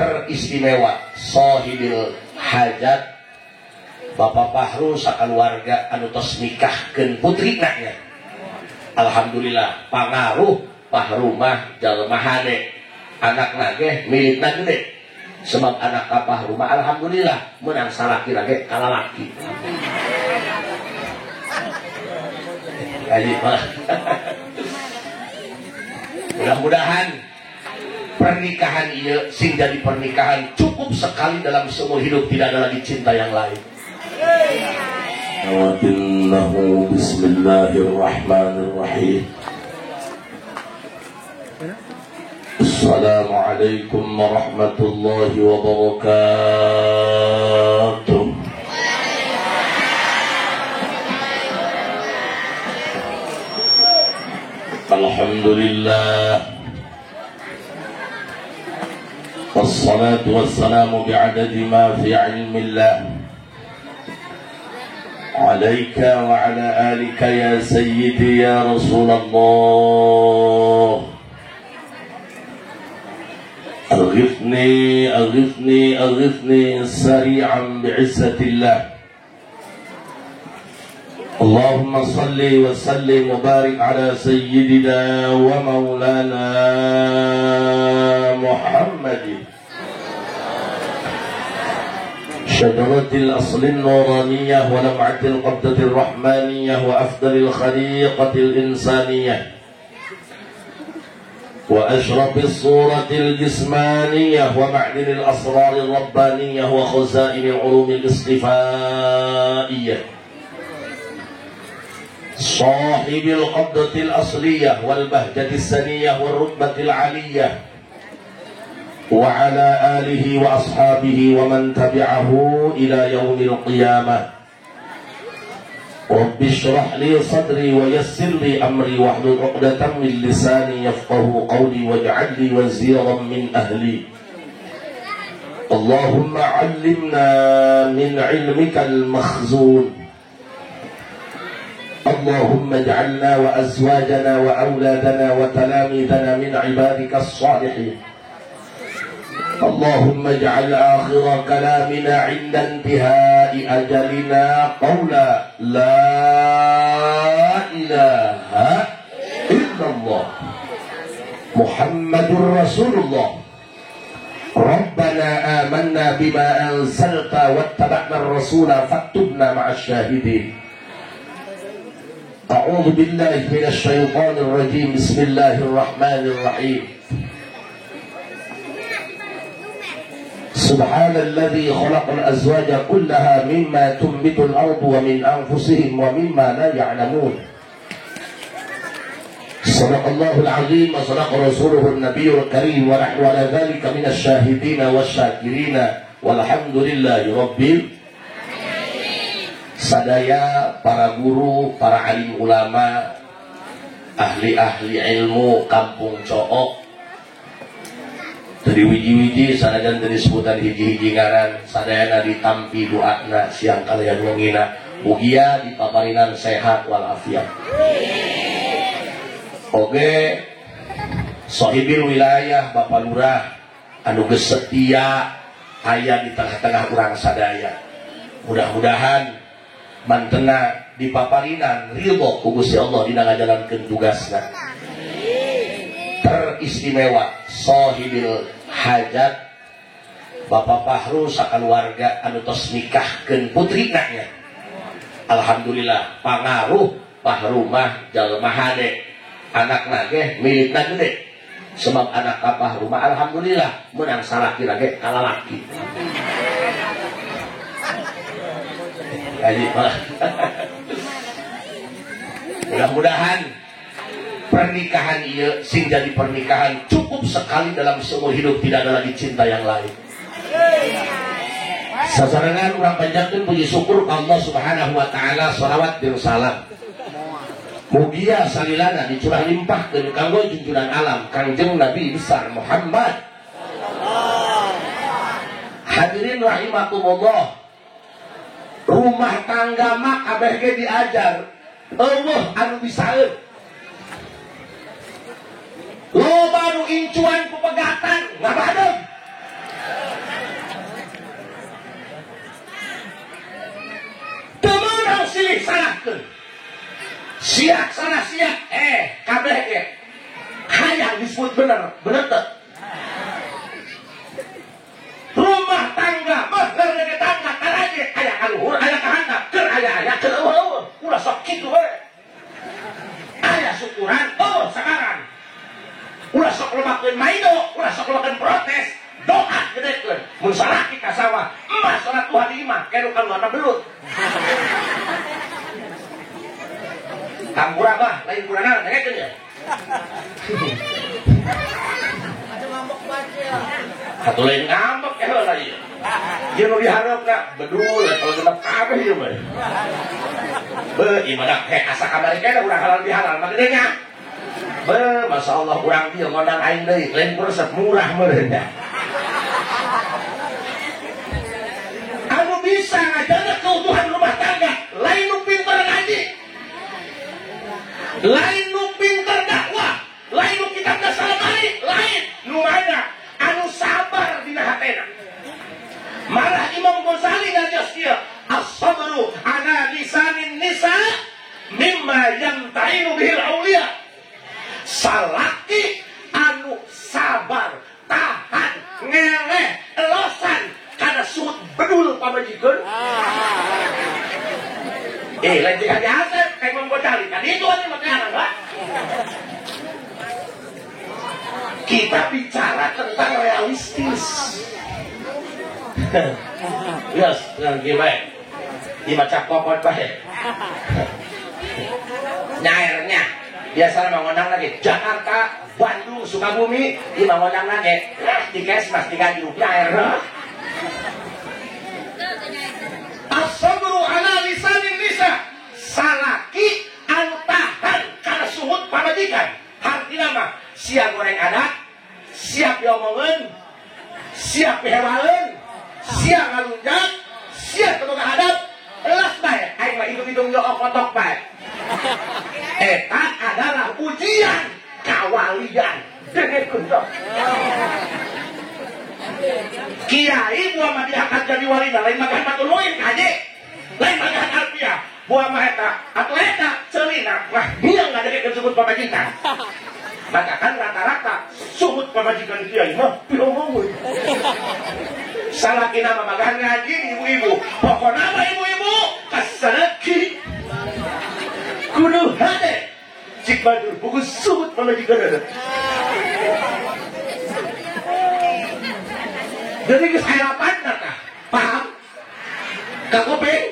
Teristimewa sohibil hajat Bapak Fahru sakaluarga anu tos nikahkeun putrina nya. Alhamdulillah pangaruh Fahru mah jalma hade anakna ge milikna gede sebab anak ka Fahru mah alhamdulillah meunang salaki ge kalalaki. Mudah-mudahan pernikahan ieu sing jadi pernikahan cukup sekali dalam seumur hidup, tidak ada lagi cinta yang lain. Bismillahirrahmanirrahim. Assalamualaikum warahmatullahi wabarakatuh. Alhamdulillah. Wassalatu wassalamu bi'adadi ma fi ilmillah alaika wa ala alika ya sayyidi ya Rasulullah. Aghithni aghithni aghithni sari'an bi'izzatillah. Allahumma salli wa sallim wa barik ala sayyidina wa maulana Muhammadin syajaratil aslin nuraniyah wa lam'atil qabdatil rahmaniyah wa afdalil khaliqatil insaniyah wa ashrafis suratil jismaniyah wa ma'dinil asraril rabbaniyah wa khazainil ulumil istifaiyah sahibil qabdatil asliyah wal bahjatis saniyah wal rutbatil aliyah wa ala alihi wa ashabihi wa man tabi'ahu ila yaumil qiyamah. Rabbi shrah li sadri wa yassir li amri wahlul 'uqdatam min lisani yafqahu qawli waj'al li waziran min ahli. Allahumma 'allimna min 'ilmikal makhzun. Allahumma ij'alna wa azwajana wa awladana wa talamidana min 'ibadika as-salihin. Allahumma ij'al akhira kalamina 'inda intihai ajalina qawla la ilaha illallah Muhammadur Rasulullah. Rabbana amanna bima anzalta wattaba'na ar-rasula faktubna ma'asy syahidin. A'udzu billahi minasy syaithanir rajim. Bismillahirrahmanirrahim. Subhanalladzi khalaqal azwaja kullaha mimma tunbitul ardu wa min anfusihim wa mimma la ya'lamun. Sadaqallahul azim wa sadaqa rasuluhun nabiyul karim wa nahnu ala dzalika minasy syahidin wasyakirin walhamdulillahi rabbil. Sadaya para guru, para alim ulama, ahli-ahli ilmu kampung Cook, dari wiji-wiji sanajan dari sebutan hiji-hiji ngaran, sadayana ditampi doana siang kalian wengina, mugia dipaparinan sehat walafiat. Oge sohibil wilayah Bapak Lurah anu geus setia aya di tengah-tengah urang sadaya. Mudah-mudahan mantena dipaparinan ridho ku Gusti Allah dina ngajalankeun tugasna. Teristimewa sohibil hajat Bapak Fahru sakaluarga anu tos nikahkeun putrina nya. Alhamdulillah pangaruh Fahru mah jalma hade anakna ge milikna gede sebab anak ka Fahru mah alhamdulillah meunang salaki ge kalalaki. Mudah-mudahan pernikahan ieu sing jadi pernikahan cukup sekali dalam seumur hidup, tidak ada lagi cinta yang lain. Sasarengan urang panjatkeun puji syukur ka Allah Subhanahu wa taala, shalawat jeung salam mugia salilana dicurah limpahkeun kanggo junjuran alam Kangjeng Nabi besar Muhammad. Hadirin rahimakumullah, rumah tangga mah kabeh ge diajar eueuh anu bisaeun. Loba nu incuan pepegatan ngabadeg. Sia salah sia kabeh ge hayang disebut bener, bener teu? Rumah tangga mah keur tangga karaje aya ka luhur aya ka handap keur aya keur eueuh ulah sok kitu we. Aya syukuran oh sekarang ulah sok lobakeun maido, ulah sok lobakeun protes, doa gedekeun. Mun salaki ka sawah, emas salat Tuhan di imah, kedu kaluarna belut. Kampura bah, lain kurana dengekeun ya. Satu lain ngambek ya heula ieu. Ieu nu dihareup-na bedul kalau genep kabeh ieu mah. Beuh, ieu mah da asa kamari keneh urang halal bihalal mah gede nya. Beuh, masyaallah urang dieu ngondang aing deui, lain kuresep murah meureun nya. Anu bisa ngajaga keutuhan rumah tangga, lain nu pinter ngaji. Lain nu pinter dakwah, lain nu kitab dasar lain, lain nu mana anu sabar dina hatena. Malah Imam Ghazali ngajas kieu, as-sabru ala lisanin nisa mimma yamta'inu bihil auliya. Salaki anu sabar, tahan, ngeleh, elosan kana suut bedul pamajikan. Lain jika diasep kayak Imam Ghazali kan itu aja makanan, Pak. Kita bicara tentang realistis. Yes, gimana? Dibaca kokot bae. Nyairnya biasanya mengundang lagi Jakarta, Bandung, Sukabumi, di mengundang lagi. Di kesmas digaji nyair. As-sabru ala lisanin nisa. Salaki anu tahan kana suhut pamajikan. Hartina mah sia goreng adat, siap diomongeun, siap dihewaleun, siap ngalunjak, siap teboga hadap, elas bae aing mah hitung-hitung yo kotok bae. Eta adalah ujian kawalian. Dengekeun sok. Kiai buah mah diangkat jadi wali lain magahan batur muin kaje. Lain magahan alfiah. Buah mah eta atuh eta ceulina wah hiang ngadekekeun suhut pamajikan. Maka kan rata-rata suhut pamajikan kiai mah diomongeun. Salakina mah magahan ngaji ibu-ibu. Pokona mah ibu-ibu kasalaki. Kudu hade. Cik badur buku suhut pamajikan ada. Jadi geus harapan tah. Paham? Ka kuping?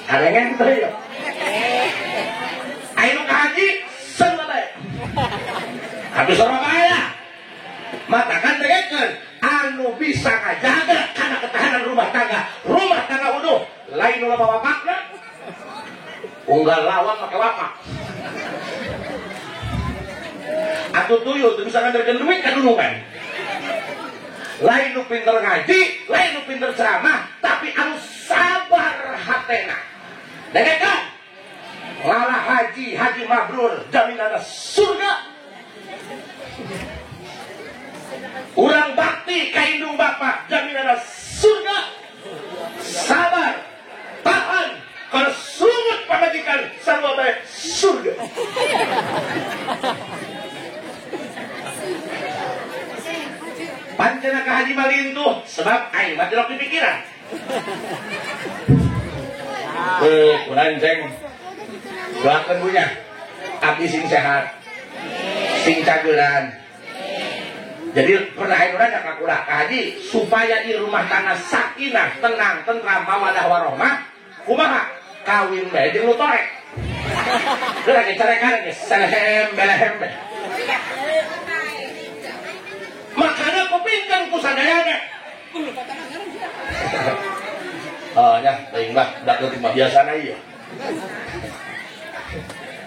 Arengen teh ya. Ayo ka haji seun bae. Habis orang kaya. Matakan dengekeun anu bisa ngajaga kana ketahanan rumah tangga. Rumah tangga uduh lain nu loba bapakna. Unggal lawang make wapak. Atuh tuyul teu bisa nganterkeun duit ka dulungan. Lain nu pinter ngaji, lain nu pinter ceramah, tapi anu sabar hatena. Dengekeun. Lala haji, haji mabrur, jaminanna surga. Urang bakti ka indung bapak, jaminanna surga. Sabar, tahan, kalau sungut pamajikan sarua bae surga. Pancena ka haji malintuh sebab aing mah tilok di pikiran. Kurang ceng. Doakeun bunya. Abdi sing sehat. Sing cageran. Jadi pernah aing urang ka kula ka haji supaya ieu rumah tangga sakinah, tenang, tentram, mawadah warohmah. Kumaha? Kawin bae jeung nu torek. Geus lagi carekan geus selehem belehem. Makanya kupingkeun ku sadayana. Oh nya, teuing lah, dak leutik mah biasana ieu.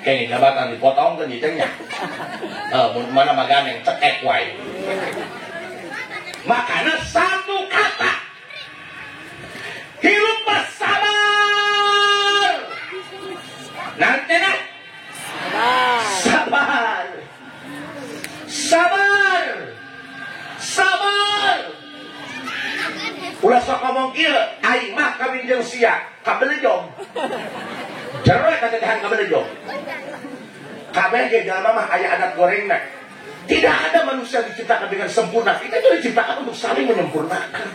Kenging jabatan dipotongkeun ieu nya. Mun mana mah ganeng cekek wae. Makanya satu kata. Hirup mah sabar. Nanti nah. Sabar. Sabar. Sabar. Ulah sok ngomong kieu, aing mah kawin jeung sia, kabelejong. Jero katetehan ka bener jong. Kabeh ge jalma mah aya adat gorengna. Tidak ada manusia diciptakan dengan sempurna. Kita itu diciptakan untuk saling menyempurnakan.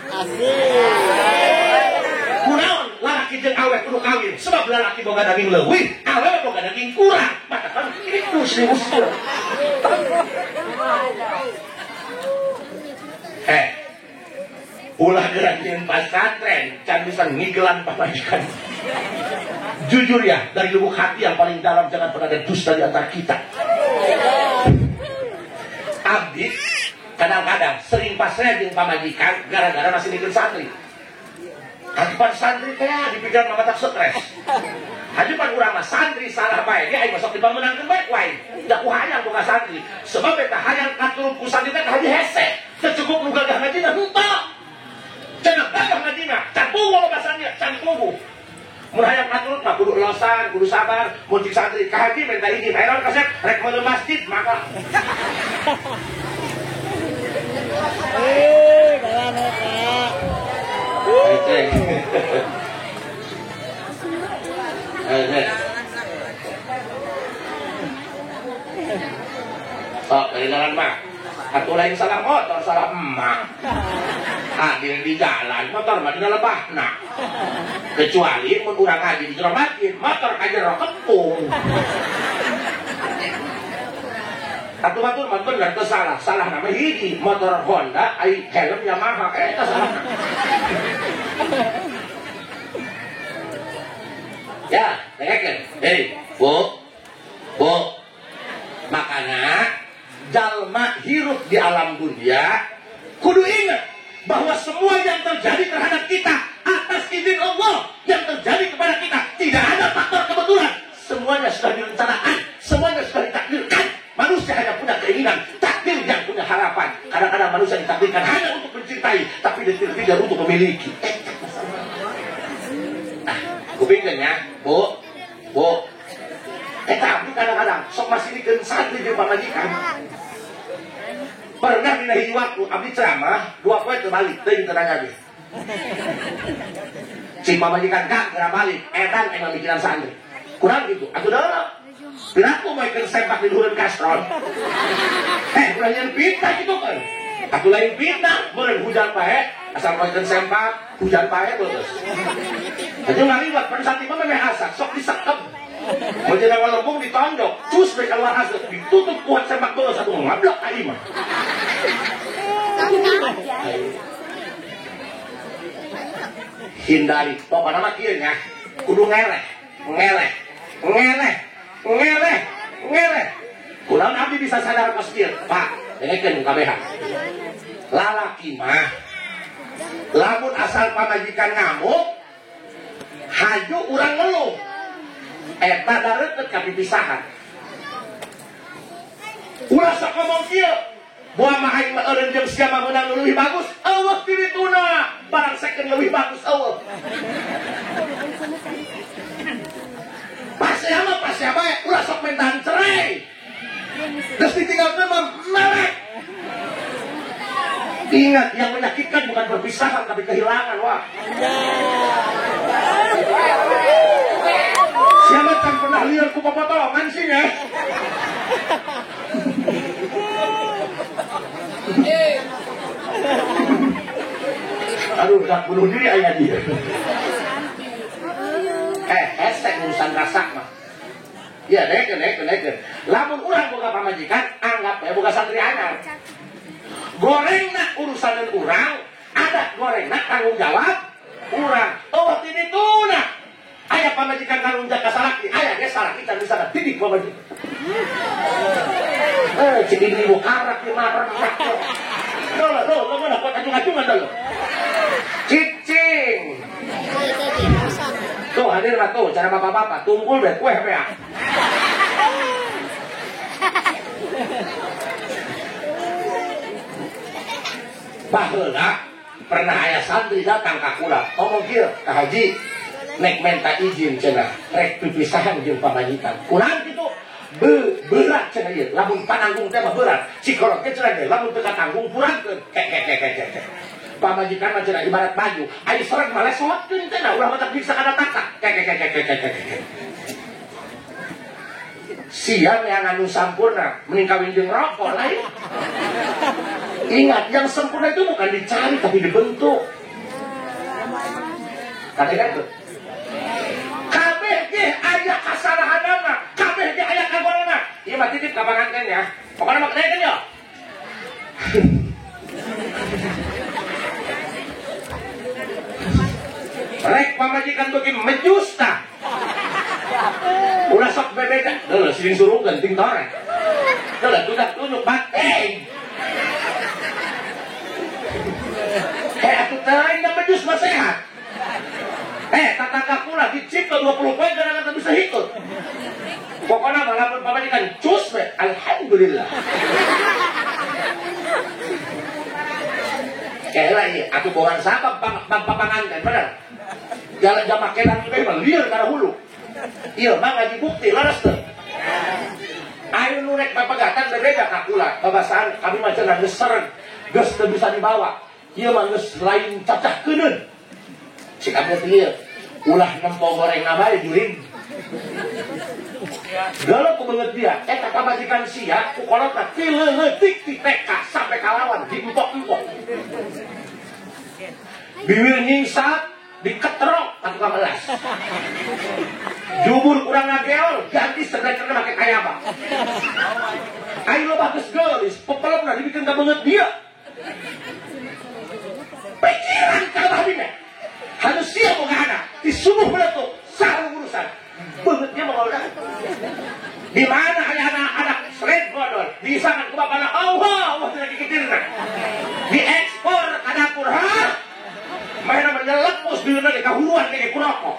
Kunaon lalaki jeung awe kudu kawin sebab lalaki boga daging leuwih, awe boga daging kurang. Mata kan kitu serius. Ulah gerak pasantren can bisa ngigelan pamajikan. Jujur ya, dari lubuk hati yang paling dalam jangan pernah ada dusta di antara kita. Abdi kadang-kadang sering pasrah jeung pamajikan gara-gara masih mikir santri. Hajupan santri teh dipikiran mah tak stres. Hajupan urang mah santri salah bae ge aing masuk dipamenangkeun bae wae. Da ku hayang boga santri. Sebab eta hayang katurut ku santri teh haji hese. Teu cukup nu gagah ngajina henteu. Cenah gagah ngajina, can puguh loba santri, can puguh. Mun hayang katurut mah kudu losan, kudu sabar, mun cik santri ka haji minta izin, aya naon kasep rek meuleuh masjid maka. Sok dari jalan mah atuh lain salah motor salah emak. Adil di jalan motor mah dina lebahna. Kecuali mun urang haji di jero masjid motor ka jero kepung. Atuh batur mah bener teu salah, salah nama hiji motor Honda ai helm Yamaha eta salah. Ya, dengekeun. Hei, Bu. Bu. Makana jalma hirup di alam dunia kudu ingat bahwa semua yang terjadi terhadap kita atas izin Allah, yang terjadi kepada kita tidak ada faktor kebetulan. Semuanya sudah direncanakan, semuanya sudah ditakdirkan. Manusia hanya punya keinginan, takdir yang punya harapan. Kadang-kadang manusia ditakdirkan hanya untuk mencintai, tapi tidak untuk memiliki. Nah, kupingkeun ya, Bu. Bu. Tapi kadang-kadang sok masih dikeun santri jeung pamajikan. Pernah dina hiji waktu abdi ceramah, dua poe teu balik, teuing teu nanya ge. Cing pamajikan kang geura balik, edan emang mikiran santri. Kurang gitu, atuh deuleu. Piraku moekeun sempak di luhureun kastron. Ulah nyeun fitnah kitu kan. Atuh lain fitnah, meureun hujan pae, asal moekeun sempak, hujan pae terus. Atuh ngaliwat pan santri mah memeh asak, sok disekep. Mun cenah lembung ditondok, cus we keluar hasil, ditutup kuat sempak beus atuh ngablok ka imah. Hindari, pokona mah kieu nya, kudu ngeleh, ngeleh, ngeleh, ngeleh, ngeleh. Kunaon abdi bisa sadar kos kieu, Pak, dengekeun kabehan. Lalaki mah lamun asal pamajikan ngamuk, haju urang ngeluh. Eta dareukeut ka pipisahan. Ulah sok ngomong kieu, buah mah aing mah eureun jeung sia mah meunang leuwih bagus, eueuh tirituna, barang second leuwih bagus eueuh. Pasea mah pasea bae, ulah sok mentahan cerai. Geus ditinggalkeun mah melek. Ingat, yang menyakitkan bukan perpisahan tapi kehilangan, wah. Siapa yang pernah liar ku popotongan sih ya? Aduh, udah bunuh diri ayah dia. Hesek urusan rasa mah. Ya, naik. Lamun urang boga pamajikan, anggap ya boga santri anyar. Gorengna urusan urang, ada gorengna tanggung jawab urang. Oh, ini tuna. Aya pamajikan tanggung jawab ka salaki, aya ge salaki can bisa didik pamajikan. Cik ibu karak di marah. Loh, loh, lo mana buat acung-acungan dah lo. Cicing. Tuh hadir lah tuh cara bapak-bapak tunggul be kue be. Baheula pernah aya santri datang ka kula, ngomong kieu ka haji, nek menta izin cenah, rek pipisahan jeung pamajikan. Kunaon kitu? Berat cenah ieu, lamun pananggung teh mah berat. Cikolot ge cenah ge, lamun teu katanggung purangkeun. Kek kek kek kek kek. Pamajikan mah cenah ibarat baju, aya sereg mah lesotkeun cenah, ulah mah bisa kana tatak. Kek kek kek kek kek kek. Siang yang anu sampurna mending kawin jeung rokok lain. Ingat, yang sempurna itu bukan dicari tapi dibentuk. Tadi kan tuh. Kabeh ge aya kasalahanana, kabeh ge aya kagorengan. Ieu mah titip ka panganten ya. Pokona mah kenaikeun ya. Rek pamajikan beuki mejus tah. Ulah sok bebeda. Leuh siling suruh genting torek. Leuh tudak tunjuk bating. Atuh teh yang mejus mah sehat. Tetangga kula dicipta 20 poin kadang-kadang bisa ikut. Pokoknya walaupun pamajikan cus we, alhamdulillah. Kela ieu atuh bohongan sabab papanganten bener. Jalan jam makenan teh mah lieur kana hulu. Ieu mah ngaji bukti leres teu. Ayo nu rek papegatan berbeda ka kula. Babasaan kami mah cenah geus sereng, geus teu bisa dibawa. Ieu mah geus lain cacah keuneun. Cik abdi teh ieu ulah nempo goreng bae juring. Galak ku beungeut dia, eta pamajikan sia ku kolotna ti leutik ti TK sampai kalawan diempok-empok. Biwir nyingsat diketrok ka tukang elas. Jubur kurang ngageol, ganti sebenerna make kayaba. Ayo loba geus geulis, pepelemna dibikin ka beungeut dia. Pikiran ka abdi mah. Harus sia boga anak, di subuh meletup, salah urusan. Beungeut dia mau udah. Di mana ada anak-anak seret bodol, diisangan ku bapana Allah, Allah tidak dikitirna. Diekspor ka dapur, ha? Mana menyelepus di mana kahuruan kayak kurokok.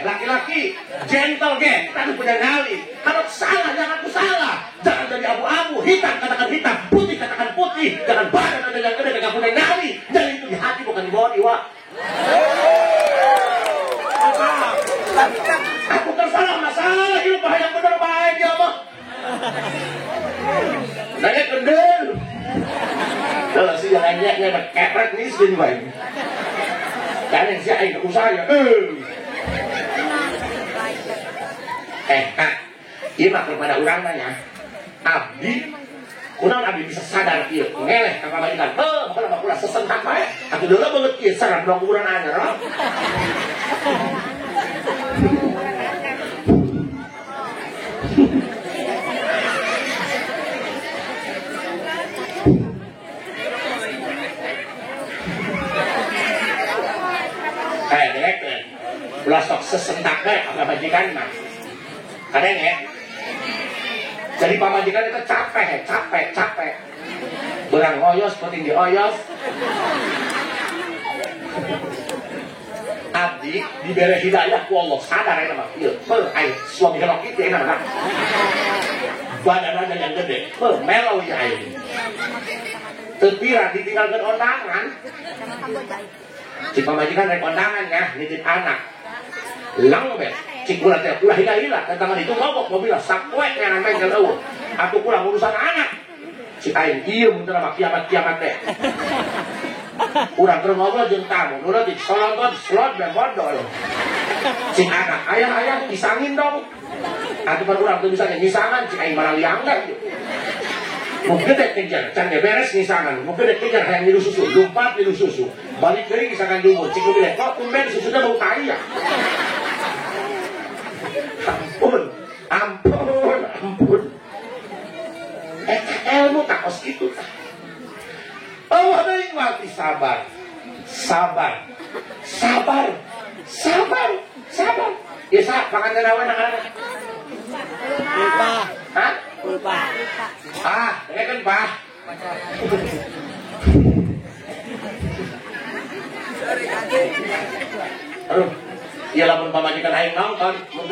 Laki-laki gentle ge, kita harus punya nyali. Kalau salah jangan aku salah, jangan jadi abu-abu, hitam katakan hitam, putih katakan putih, jangan badan ada yang gede nggak punya nyali. Nyali itu di hati bukan di bawah iwa. Aku tersalah masalah itu bahaya bener baik ya mah. Nanya kendel. Kalau si jalannya nya kepret miskin bae. Kan si aing usaha ya. Ieu mah kepada urang mah nya. Abdi kunaon abdi bisa sadar ieu ngeleh ka pamajikan. Heuh, pokona mah ulah sesentak bae. Atuh deuleu beungeut ieu sareng dong kuburan anyar. Ulah sok sesentak bae ka pamajikan mah. Kadang ya. Jadi pamajikan itu capek. Berang oyos, penting di oyos. Abdi diberi hidayah ku Allah sadar ya mah. Ieu, heuh ai suami helok kitu enak mah. Badan aja yang gede, heuh melo ya aing. Teu pira ditinggalkeun ondangan. Cik pamajikan rek ondangan ya, nitip anak. Lang be, cik kula teh ulah hila-hila, tangan itu ngobok mobil sapoe ngan bengkel eueuh. Atuh kula urusan anak. Cik aing ieu mun teu mah kiamat-kiamat teh. Urang keur ngobrol jeung tamu, nu leutik solontot slot be bodol. Cik anak, ayah-ayah pisangin dong. Atuh pan urang teu bisa nyisangan, cik aing malah liangna ieu. Mau gede kejar, can ge beres nyisangan. Mau gede kejar hayang ngilu susu, lumpat ngilu susu. Balik deui nyisangan jumur, cik nu gede kok tumben susunya bau tai ya. Ampun, ampun. Ilmu tak kos kitu tah. Allah deui mati sabar. Sabar. Sabar. Sabar. Sabar. Ieu sa panganten awe anak-anak. Pulpa. Hah? Pulpa. Ah, dengekeun, Pak. Aduh, ieu lamun pamajikan aing nonton, mun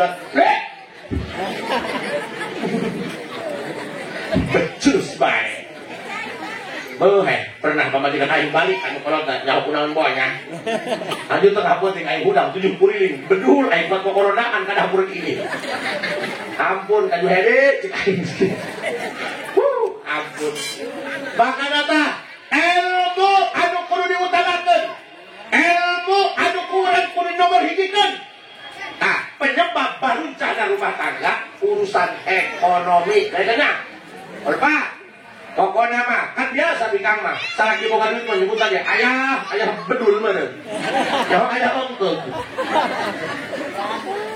becus bae. Beuh, pernah pamajikan aing balik anu kolotna nyaho kunaon boy nya. Anjeun tengah peuting aing hudang 7 kuriling, bedul aing buat kokoronaan ka dapur ini. Ampun ka Juhedi cik aing. Ampun. Bahkan eta ilmu anu kudu diutamakeun. Ilmu anu kurang kudu nomor hijikeun. Tah, penyebab Penyebab baruncahna rumah tangga urusan ekonomi. Kayaknya, Pak, pokoknya mah kan biasa bikang mah. Salah boga duit mah nyebut aja ayah, ayah bedul mana? Ya ayah ongkong.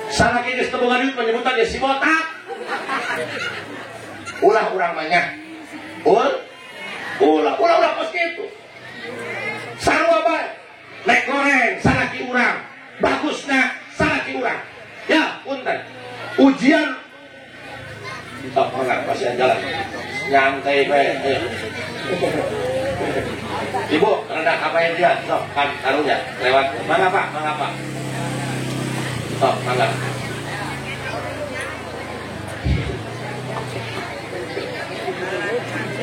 Salah geus teu boga duit mah nyebut aja si botak. Ulah urang mah nya. Ulah ulah kos kitu. Sarua bae. Nek goreng salaki urang, bagusna salaki urang. Ya, punten. Ujian sok mangga pasian jalan. Nyantai bae. Ibu, rendah apa yang dia? Sok, kan karunya lewat. Mangga Pak, mangga Pak. Sok, mangga.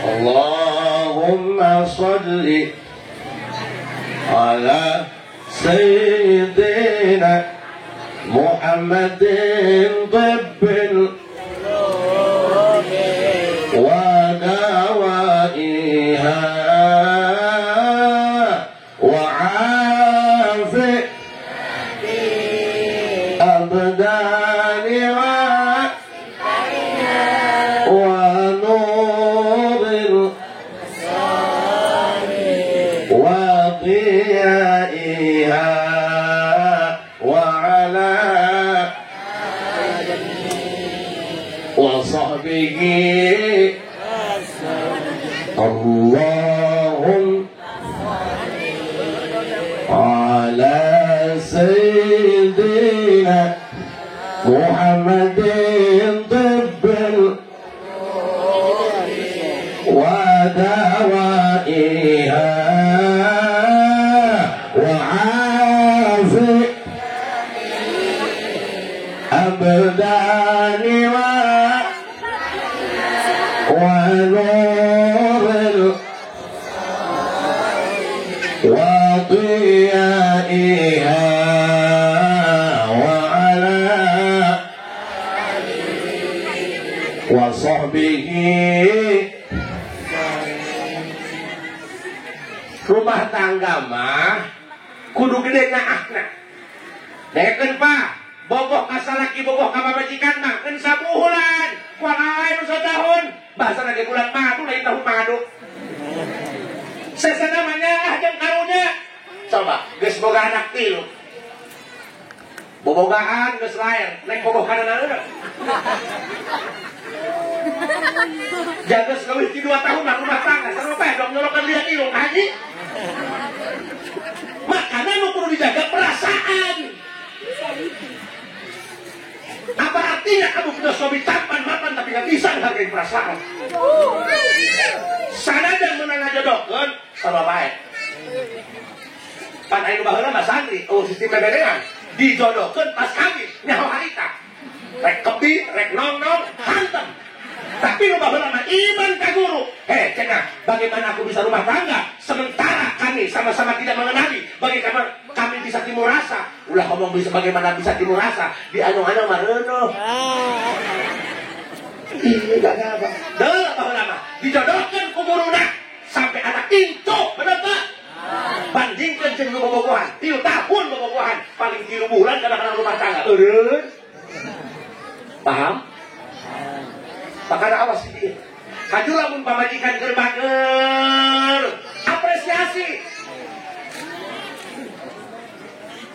Allahumma sholli ala sayyidina Muhammadin tibbil wa dawaiha wa afi abdani wa nuril wa diyaiha wa ala wa sahbihi. Allahumma ala sayyidina Muhammadin tibbil wa dawaiha wa afi abdani wa nuril wa diyaiha wa ala wa sahbihi. Rumah tangga mah kudu gede nyaahna. Dekeun Pak, bogoh ka salaki bogoh ka pamajikan mah keun sabulan, kuah lain satahun, bahasa lagi bulan madu lain tahun madu. Sesana mah nyaah jeung karunya. Coba geus boga anak tilu. Bobogaan geus lain, nek bogoh kana naeun. Jaga sekawin di 2 tahun lah rumah tangga, sampai dong nyorokan lihat ilung haji. Makanya lu perlu dijaga perasaan. Apa artinya kamu punya suami tampan mapan tapi nggak bisa menghargai perasaan? Sanajan menang jodohkeun sama baik. Pan aing baheula mah santri, oh sistem beberean, dijodohkeun pas kawin nyaho harita. Rek kebi, rek nong-nong, hantem. Tapi lu baheula mah iman ka guru. Heh, cenah, bagaimana aku bisa rumah tangga sementara kami sama-sama tidak mengenali? Bagaimana kami bisa timur rasa? Ulah ngomong bisa bagaimana bisa timur rasa? Di anu-anu mah reuneuh. Ih, gagal apa? Deuleu baheula mah dijodohkeun ku guruna sampai anak incu, bener teu? Bandingkeun jeung nu bobogohan, 3 tahun bobogohan, paling 3 bulan kadang-kadang rumah tangga. Eureun. Paham? Makanya awas sedikit. Kaju lamun pamajikan keur bager, apresiasi.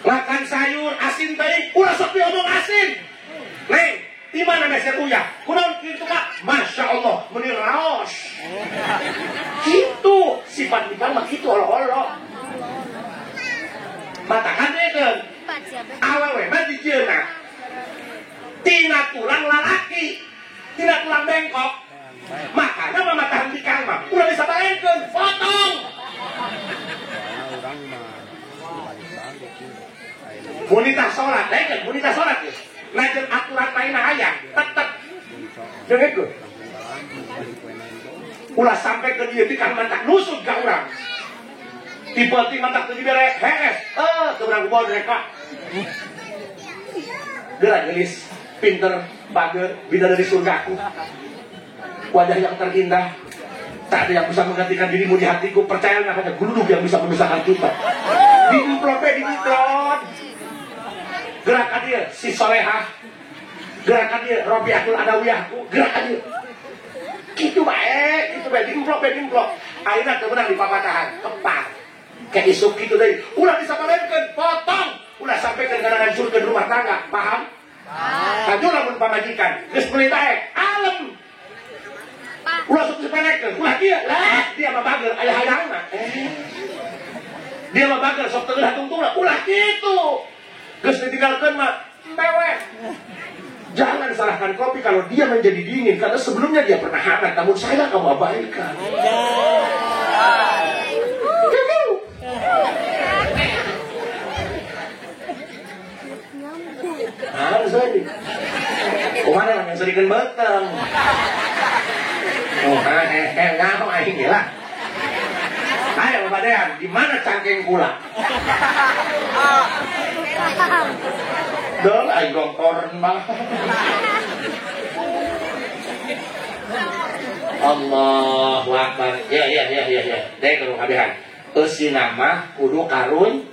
Makan sayur asin teuing, ulah sok diomong asin. Neng, di mana meser uyah? Kunaon kitu Kak? Masya Allah, meuni raos. Kitu sifat bikang mah kitu olo-olo. Matakan deui awewe mah dijieunna tina tulang lalaki, tina tulang bengkok. Makanya mama tahan bikang mah ulah bisa balengkeun, potong. Munitah sholat, lengkeun munitah sholat geus. Najan aturan mainna aya, tetep dengekeun. Ulah sampai ke dieu bikang mantak nusuk ka urang. Tiba-tiba mantak teu dibere hees, teu urang kumaha mereka. Geura geulis, pinter, bager, bidadari surgaku. Wajah yang terindah, tak ada yang bisa menggantikan dirimu di hatiku. Percayalah hanya geluduk yang bisa memisahkan kita. Diemplot, diemplot. Gerakan dia si solehah. Gerakan dia Robiatul Adawiyahku, gerakan dia. Gitu bae, gitu bae dimplok bae dimplok. Ayeuna teu meunang dipapatahan, kepar. Kayak isuk kitu deui. Ulah disabareunkeun, potong. Ulah sampaikan kana ngancurkeun rumah tangga, paham? Paham. Kaju lamun pamajikan, geus meuli taek, alem. Ulah sok sepelekeun, ulah kieu. Lah, dia mah bager aya hayangna. Dia mah bager sok teu tungtungna, ulah kitu. Geus ditinggalkeun mah mewek. Jangan salahkan kopi kalau dia menjadi dingin karena sebelumnya dia pernah hangat, namun saya kamu abaikan. Harus lagi. Kemana yang sedikit beteng? Oh, ngaho aing lah. Ayo Bapak Dean, di mana cangkeng kula? Dol aing gongkoren mah. Allahu Akbar. Ya. Dek kudu kabehan. Eusina mah kudu karun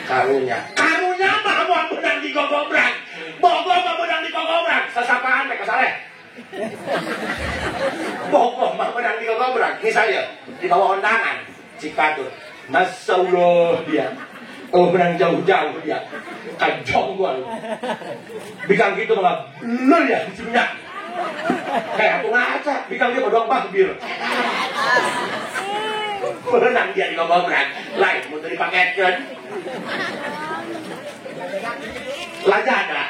karunya. Karunya mah moal meunang digogobrak. Bogoh mah meunang digogobrak. Sasapaan teh kasaleh. Bogoh mah meunang digogobrak. Misalnya di bawah undangan Cikatur. Masya Allah dia. Oh menang jauh-jauh dia. Kajong gua lu. Bikang gitu malah blur ya minyak. Kayak aku ngaca, bikang dia bodong bahbir. Menang dia digogobrak. Lain mun teu dipaketkeun. Lajada.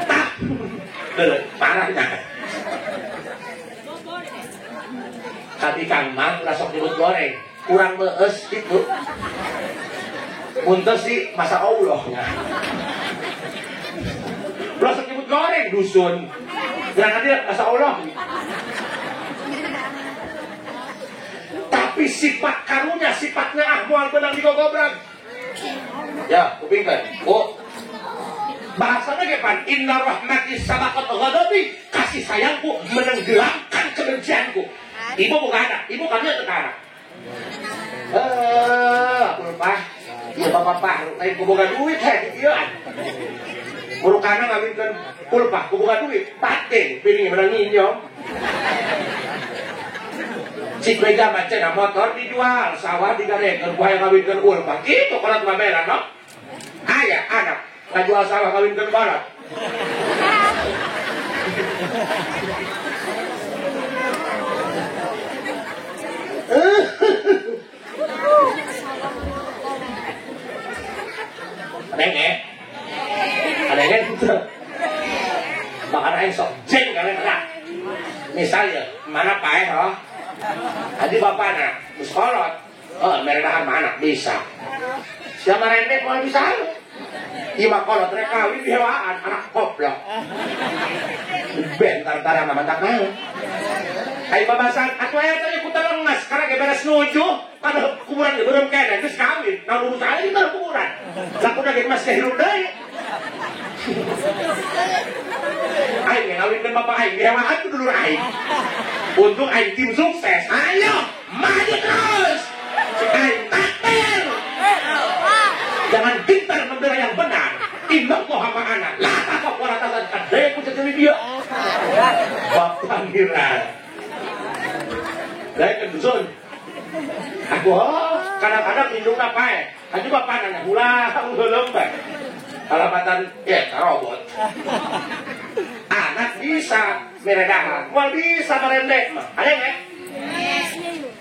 Tak. Parahnya. Kabikang mah ulah sok nyebut goreng. Kurang bees gitu. Punten sih masa Allahnya. Ulah sok nyebut goreng dusun. Jangan dia masa Allah. Tapi sifat karunya, sifatnya ah moal beunang digogobrak. Ya, kupingkeun. Bu. Bahasanya ge pan inna rahmati sabaqat ghadabi, kasih sayangku menenggelamkan kebencianku. Ibu bukan anak, ibu kami teu anak. Aku lupa. Ieu bapak pah, lain ku boga duit heh ieu. Murukana ngawinkeun ulpah ku boga duit, batin piring menang nginyong. Cik bega mah cenah motor dijual, sawah digadekeun ku hayang ngawinkeun ulpah. Kitu kolot mah bela no. Aya anak ngajual sawah ngawinkeun kolot. Ada ada gitu. Bahkan aing sok jeng kalian lah. Misalnya mana paeh oh. Adi bapana geus kolot. Oh, meredahan mah anak bisa. Siapa rendek moal bisa. Ieu mah kolot rek kawin dihewaan anak goblok. Bentar-tara mah mantak naon. Ai babasan atuh aya teh ku telengas karena ge beres nuju pada kuburan ge beureum keneh geus kawin. Naon urusan ieu teh kuburan. Lakuna ge mas hirup deui. Aing ngawinkeun bapak aing dihewaan ku dulur aing. Untung aing tim sukses. Ayo maju terus. Aing takbir. Jangan pintar membela yang benar. Inna Allah ma'ana. La takhaf wa la tahzan. Kadek ku jadi dia. Bapak ngira. Dari ke dusun. Aku kadang-kadang indungna pae. Aju bapak nanya ulah heuleum bae. Kalamatan ya robot. Anak bisa meredahan, moal bisa merendek mah. Ada nggak?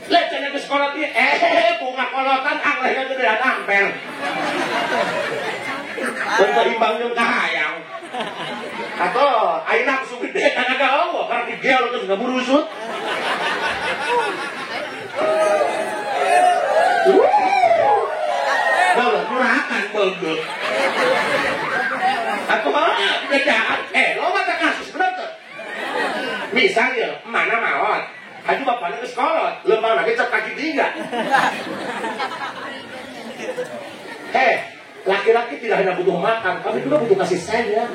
Lihat cenah ke sekolah ieu, bunga kolotan anglehna gedean ampel. Bentar imbang jeung kahayang. Atau ayeuna aku gede tanaga Allah karena digeol terus ngaburusut. Bawa murahan beugeuh. Aku mah bejaan, loba teh kasus bener teu? Misalnya mana maot, aju bapana geus kolot, leumpang lagi cap kaki tiga. Laki-laki tidak hanya butuh makan, kami juga butuh kasih sayang.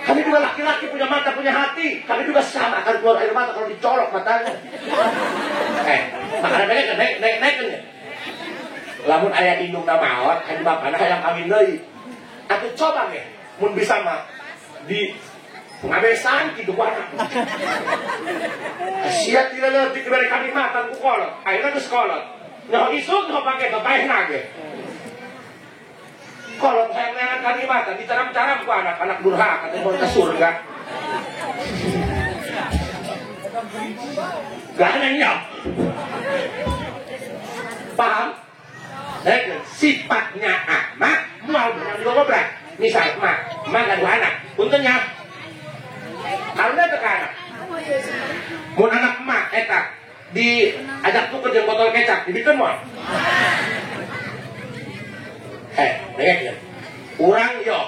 Kami juga laki-laki punya mata, punya hati. Kami juga sama akan keluar air mata kalau dicolok matanya. Makanya naik. Lamun aya indungna maot, hayu bapana hayang kawin deui. Atuh coba ge mun bisa mah di ngabesan kitu ku anak. Sia tidak leutik dibere kanikmatan ku kolot. Ayeuna geus kolot. Nyaho isuk nyaho pake paehna ge. Kolot hayang neangan kanikmatan dicaram-caram ku anak, anak durhaka teh mau ke surga. Gak paham? Sifatnya ahmak mual beunang digogobrak. Misal emak, emak gaduh anak, untungnya karena teu ka anak. Mun anak emak eta diajak tuker jeung botol kecap, dibikeun moal? Dengekeun. Urang yo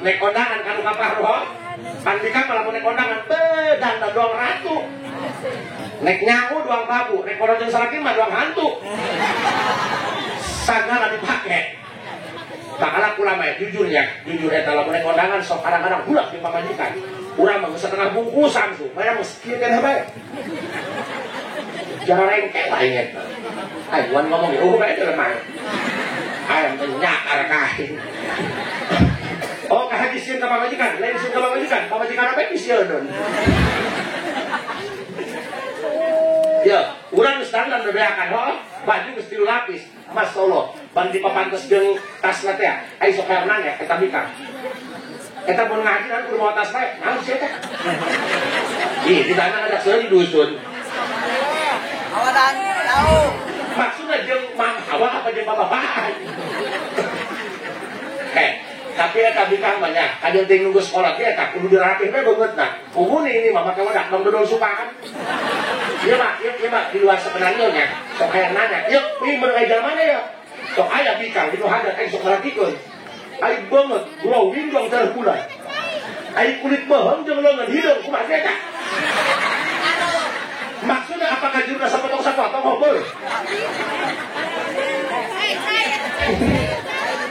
nek kondangan ka nu kapahroh, pan bikang mah lamun nek kondangan bedang da doang ratu. Nek nyahu doang babu, nek kolot jeung salaki mah doang hantu. Sagala dipake. Bakala kula mah jujurnya, jujur eta lamun nek kondangan sok kadang-kadang hulak di pamajikan. Urang mah setengah bungkusan tuh, maya mah kieu keneh bae. Jangan rengke aing eta. Aing wan ngomong ya, oh bae teh lemah. Ayam teh nyakar ka aing. Oh, kaha disieun ka pamajikan, lain disieun ka pamajikan, pamajikan apa disieun? Ya, urang geus standar bebeakan, heuh, baju geus 3 lapis. Mas Allah, ban dipapantes jeung tasna teh, ai sok hayang nanya eta bikang. Eta mun ngaji kan kudu mawa tas bae, naon sih eta? Ih, di tanah ada seuri di dusun. Awalan tahu. Maksudnya jeung Mang Hawa apa jeung bapak-bapak? Tapi eta bikang mah nya, kajeun teh nunggu sekolah ge eta kudu dirapih we beungeutna. Punguni ini mah make wadah dong dodol supahan. Ieu mah, ieu mah di luar skenario nya. Sok hayang nanya, yuk, ieu mun aya jalma mana ya? Sok aya bikang di nu hadat aing sok ngaratikeun. Ai beungeut glowing dong tareuh bulan. Ai kulit beuheung jeung leungeun hideung kumaha sih eta? Maksudnya apakah jurna sapotong-sapotong hobeul?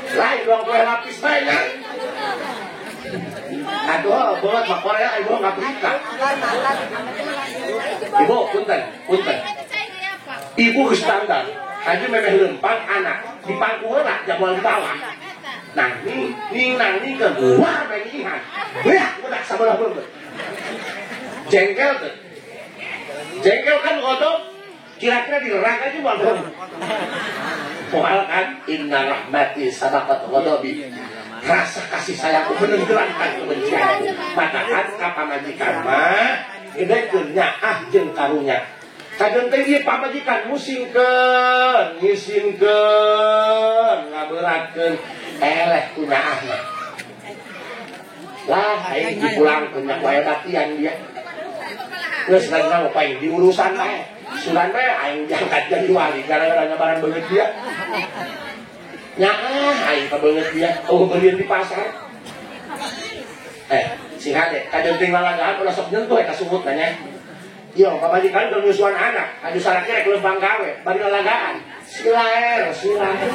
Lain doang kue lapis bae nya. Aduh, beungeut mah Korea ibu Afrika. Ibu punten, punten. Ibu geus standar. Haji memeh leumpang anak dipangku heula jamuan di bawah. Nah, ning nang ningkeun wah bengihan. Beak budak sabelah beungeut. Jengkel teh. Jengkel kan godong kira-kira dilerang aja moal beungeut. Moal kan inna rahmati sabaqat ghadabi. Rasa kasih sayangku menenggelamkan kebencianku. Matakan ka pamajikan mah gedekeun nyaah jeung karunya. Kajeun teh ieu pamajikan musingkeun, ngisinkeun, ngaberatkeun eleh ku nyaahna. Lah aing dipulangkeun nya ku aya batian dia. Geus lain mah aing diurusan bae. Sugan bae aing diangkat jadi wali gara-gara nyabaran beungeut dia. Nyaah aing ka beungeut dia, eueuh beulian di pasar. Sing hade kajeun teh lalagaan ulah sok nyentuh eta sungutna nya. Yo, pamajikan keur nyusuan anak, anu salaki rek leumpang gawe, bari lalagaan. Silaer, silaer.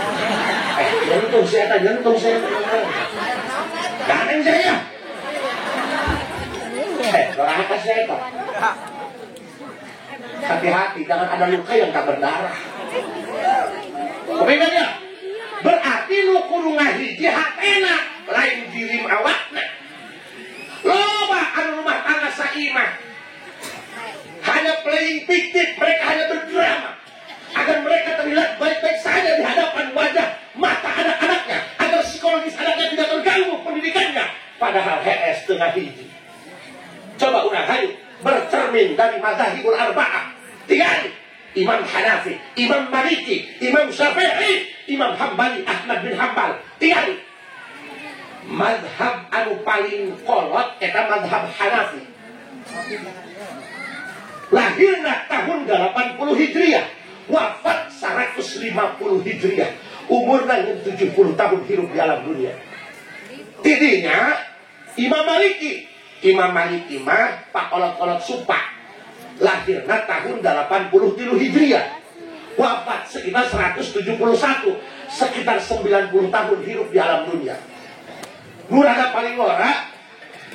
Nyentuh si eta, nyentuh si eta. Ganeng saya. Doraka si eta. Hati-hati, jangan ada luka yang tak berdarah. Kepengen ya? Berarti lu kudu ngahiji hatena, lain jirim awakna. Loba anu rumah tangga saimah. Hanya playing victim, mereka hanya berdrama agar mereka terlihat baik-baik saja di hadapan wajah mata anak-anaknya, agar psikologis anaknya tidak terganggu pendidikannya. Padahal HS tengah hiji. Coba urang hayu bercermin dari mazahibul arba'ah. Tiga kali. Imam Hanafi, Imam Maliki, Imam Syafi'i, Imam Hambali, Ahmad bin Hambal. Tiga kali. Mazhab anu paling kolot eta mazhab Hanafi. Lahirna tahun 80 Hijriah, wafat 150 Hijriah, umurna 70 tahun hidup di alam dunia. Tidinya Imam Maliki, Imam Maliki mah pak kolot-kolot supa, lahirna tahun 83 Hijriah, wafat sekitar 171, sekitar 90 tahun hidup di alam dunia. Nurada paling ora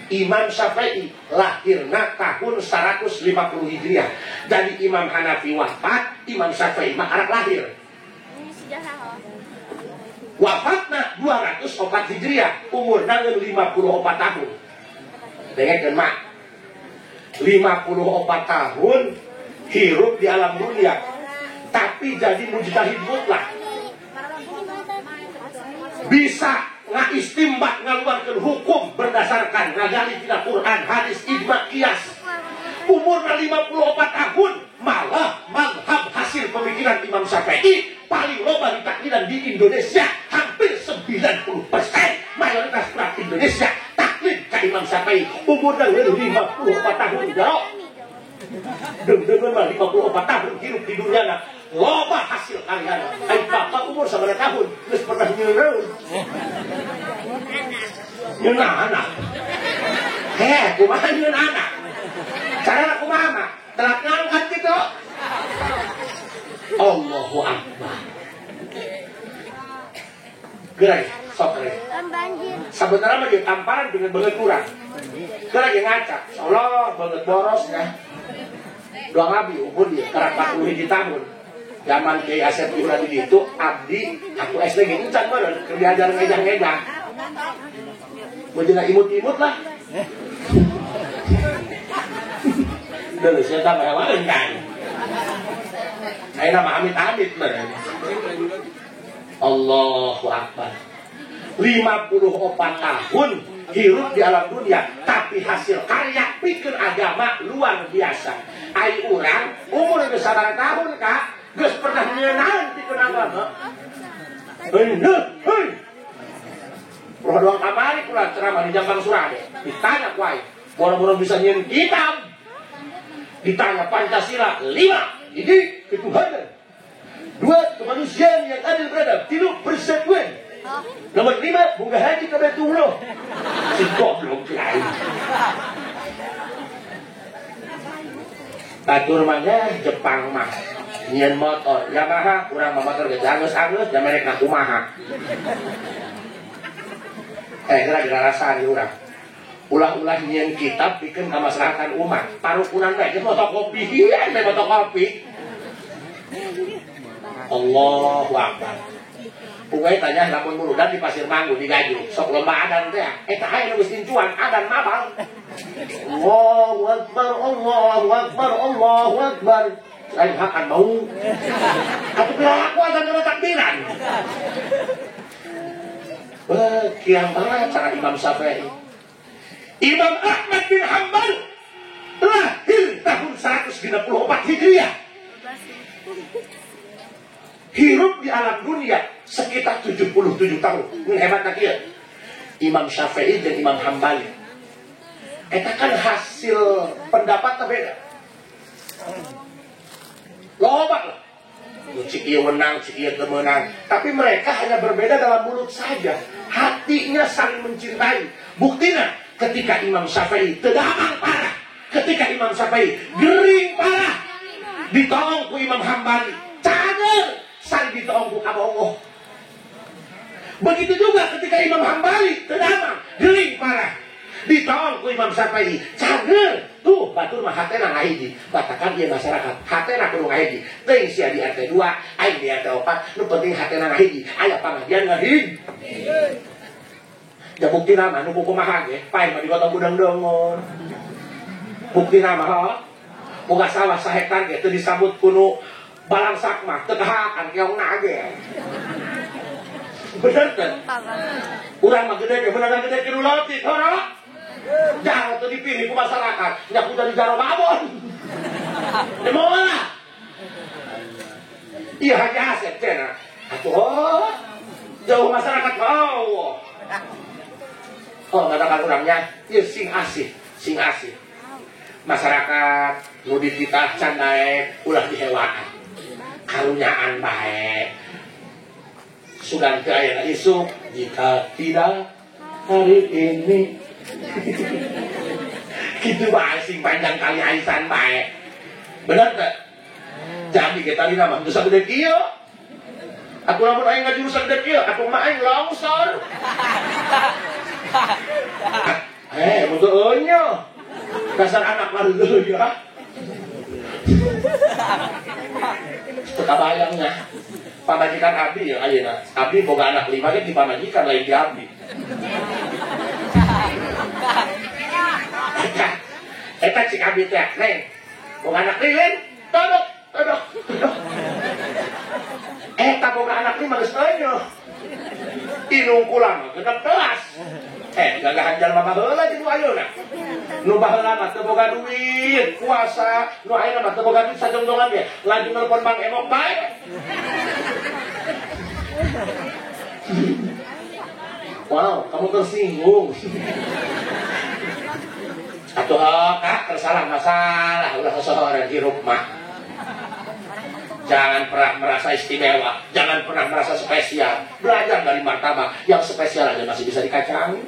Imam Syafi'i lahirna tahun 150 Hijriah. Jadi Imam Hanafi wafat, Imam Syafi'i mah anak lahir. Wafatna 204 Hijriah, umurna 54 tahun. Dengekeun mak. 54 tahun hirup di alam dunia, tapi jadi mujtahid mutlak. Bisa ngaistimbat ngaluarkeun hukum berdasarkan ngagali tina Quran, hadis, ijma, kias. Umurna 54 tahun malah mazhab hasil pemikiran Imam Syafi'i paling loba ditaklidan di Indonesia, hampir 90% mayoritas umat Indonesia taklid ka Imam Syafi'i. Umurna 54 tahun jauh. Deung-deungeun mah 54 tahun hirup di dunia na loba hasil karyana. Ai papa umur sabaraha tahun geus pernah nyeureun. Nyeun anak. Heh, kumaha nyeun anak? Cara kumaha mah? Telat ngangkat gitu. Allahu Akbar. Gerai, sok gerai. Sebenarnya mah dia tamparan dengan banget kurang. Gerai dia ngaca. Allah banget boros ya. Doa ngabi umur dia kerap 40 tahun. Zaman Kiai Asep Ibrahim itu abdi aku SD gitu can meureun keur diajar ngejang-ngejang. Mun dina imut-imut lah. Deuleu sia tah mah kan. Ayeuna mah amit-amit meureun. Allahu Akbar. 54 tahun hirup di alam dunia, tapi hasil karya pikeun agama luar biasa. Ai urang umur geus sabaraha tahun Kak, geus pernah nyeunaeun pikeun agama. Heuh, heuh. Ulah doang kamari kula ceramah di Jambang Surade. Ditanya ku aing, boro-boro bisa nyieun kitab. Ditanya Pancasila 5, ini ketuhanan. 2, kemanusiaan yang adil beradab. 3, persatuan. Nomor 5, bunga haji ke Baitullah. Si goblok lain. Batur mah Jepang mah nyieun motor Yamaha, urang mah motor geus alus-alus, da mereka kumaha. Kira-kira rasaan urang. Ulah-ulah nyieun kitab pikeun kamaslahatan umat. Parukunan bae geus fotokopi, hian bae fotokopi. Allahu Akbar. Punggai tanya lamun murudan di Pasir Manggu di Gajruk, sok lomba adan teh. Eta aya nu geus incuan adan mabal. Allahu Akbar, Allahu Akbar, Allahu Akbar. Lain hakan mau. Atuh piraku adan kana takbiran. Wah, kiang banget cara Imam Syafi'i. Imam Ahmad bin Hanbal lahir tahun 164 Hijriah. Hirup di alam dunia sekitar 77 tahun. Ini hebat tak ya? Imam Syafi'i dan Imam Hambali. Eta kan hasil pendapat beda. Loba lah. Cik ieu menang, cik ieu teu meunang. Tapi mereka hanya berbeda dalam mulut saja. Hatinya saling mencintai. Buktinya ketika Imam Syafi'i teu damang parah, ketika Imam Syafi'i gering parah, ditolong ku Imam Hambali. Cager sari ditolong ku kabongoh. Begitu juga ketika Imam Hambali teu damang, gering parah, ditolong ku Imam Syafi'i. Cager. Tuh batur mah hatena ngahiji. Batakan ieu masyarakat hatena kudu ngahiji. Teuing sia di RT 2, aing di RT 4, nu penting hatena ngahiji. Aya pangajian ngahiji. Ya bukti nama nu kumaha ge, pae mah digotong budang dongon. Bukti nama ha. Boga sawah sahektar ge teu disambut kuno balangsak mah teu kahakan keongna ge. Bener teu? Urang mah gede ge beunang gede kieu leutik horo. Jaro teu dipilih ku masyarakat, nya kudu jadi jaro babon. Teu moal lah. Ieu Haji Asep cenah. Atuh jauh masyarakat oh. Oh, katakan orangnya, ya sing asih, sing asih. Masyarakat nu dititah can naek ulah dihewaan. Karunyaan bae. Sugan teu aya isuk jika tidak hari ini. Kitu bae sing panjang kali aisan bae. Bener teu? Jadi kita dina mah teu sagede kieu. Aku lamun aing ngajurusan gede kieu, atuh mah aing longsor. Mutu eunya. Dasar anak leuh ya. Teu kabayangnya. Pamajikan abdi ya ayeuna. Abdi boga anak 5 ge di pamajikan lain di abdi. Eta cik abdi teh, Neng. Boga anak lilin, todok, todok, todok. Eta boga anak 5 geus euneuh. Inung kulang genep telas. Gagahan jalma baheula jeung nu ayeuna. Nu baheula mah teu boga duit, kuasa, nu ayeuna mah teu boga duit sajongjongan ge. Laju nelpon Bang Emok bae. Wow, kamu tersinggung. Atuh kak, tersalah masalah ulah seseorang hirup mah. Jangan pernah merasa istimewa, jangan pernah merasa spesial. Belajar dari martabak, yang spesial aja masih bisa dikacangi.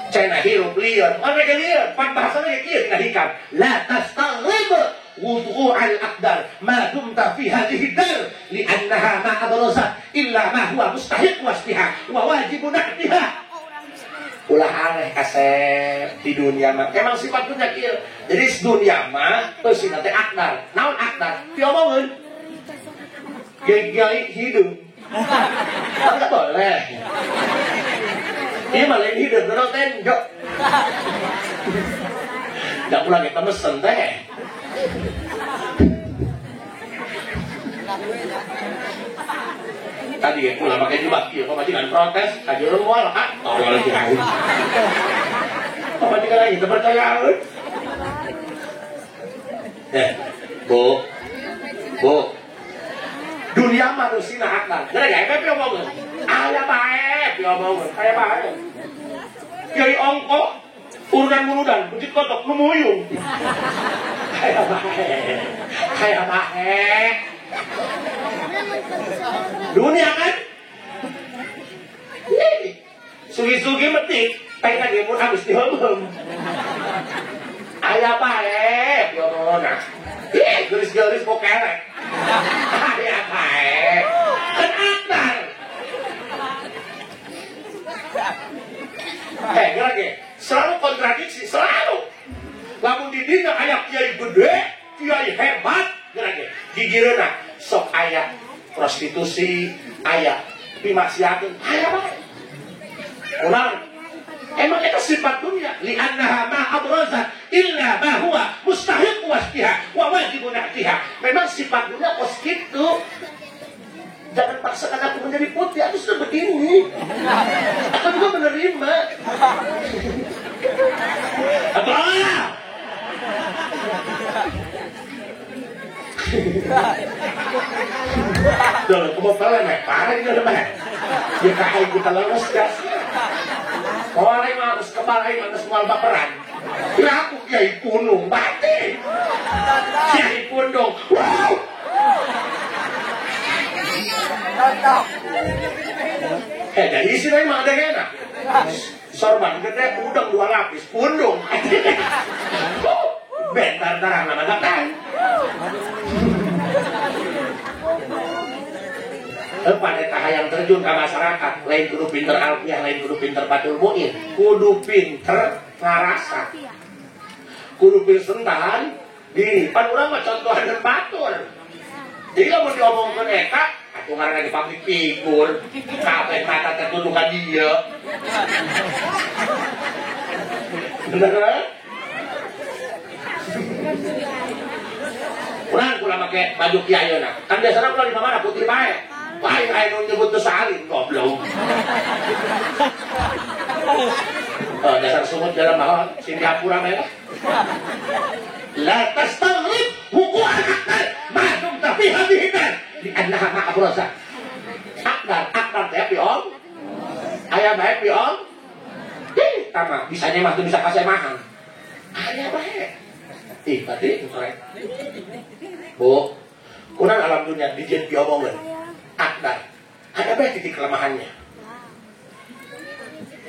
Cina hirup liar, mereka liar, pan bahasanya kieu dina hikam. La tastaghrib wudu'al aqdar ma dumta fi hadhihi dar li'annaha ma abrazat illa ma huwa mustahiq wasfiha wa wajibu na'tiha. Ulah aneh kasep di dunia mah. Emang sifat dunia kieu. Jadi dunia mah eusina teh akdar. Naon akdar? Diomongeun. Gegai hidup. Enggak boleh. Ieu mah lain hidup terus tenjok. Da ulah kita mesen teh. Tadi ya pula pakai jubah kieu, pamajikan protes, kajeun moal ah, tolol jeung. Pamajikan lagi teu percaya. Bu. Bu. Dunia manusia akal. Geura gae piomongeun. Aya bae piomongeun, aya bae. Kiai ongko urunan muludan, bucit kotok nu muyung. Aya bae. Aya bae. Dunia kan? Sugi-sugi metik, pengen lagi pun habis dihem-hem. Aya bae, piomongeun. Geris-geris pokerek. Aya bae. Kan akbar. Lagi selalu kontradiksi, selalu. Lamun di dinya aya kiai gede, kiai hebat, lagi gigireuna sok aya prostitusi, aya pimaksiateun, aya bae. Ulang. Emang itu sifat dunia. Li'annaha ma abrazat illa ma huwa mustahiq wasfiha wa wajibu na'tiha. Memang sifat dunia kos gitu. Jangan paksakan aku menjadi putih, aku sudah begini. Aku juga menerima. Apa? Duh, aku mau pelan, parah ini udah banyak. Ya kahai kita lemes gas. Orang mah harus kebal, aing mah moal baperan. Ya aku Kiai Punung, mati. Kiai Pundung. Wow. Jadi sih emang ada enak. Sorban gede, udang 2 lapis, pundung. Bentar tarang nama datang. Pada hayang terjun ke masyarakat, lain kudu pinter alfiah, lain kudu pinter Fathul Muin, kudu pinter ngarasa, kudu pinter sentahan diri. Pan urang mah contohan dan batur. Jadi lamun diomongkeun eta, atuh ngaranna di public figure, kabeh mata tertunduk ka dieu. Bener kan? Urang kula make baju kiai ayeuna. Kan biasana kula di mana putih bae. Bae aya nu nyebut teu salin goblok. Oh, dasar sumut dalam mahal sing dihapura mah eta. La tastaghrib wuqu'al aqdar ma dumta fi hadhihi dar li'annaha ma abrasa. Aqdar, aqdar teh piong. Aya bae piong. Ih, tama bisanya mah teu bisa kasemahan. Aya bae. Ih, tadi korek. Bu, kurang alam dunia dijieun piomongeun. Aqdar. Ada bae titik kelemahannya.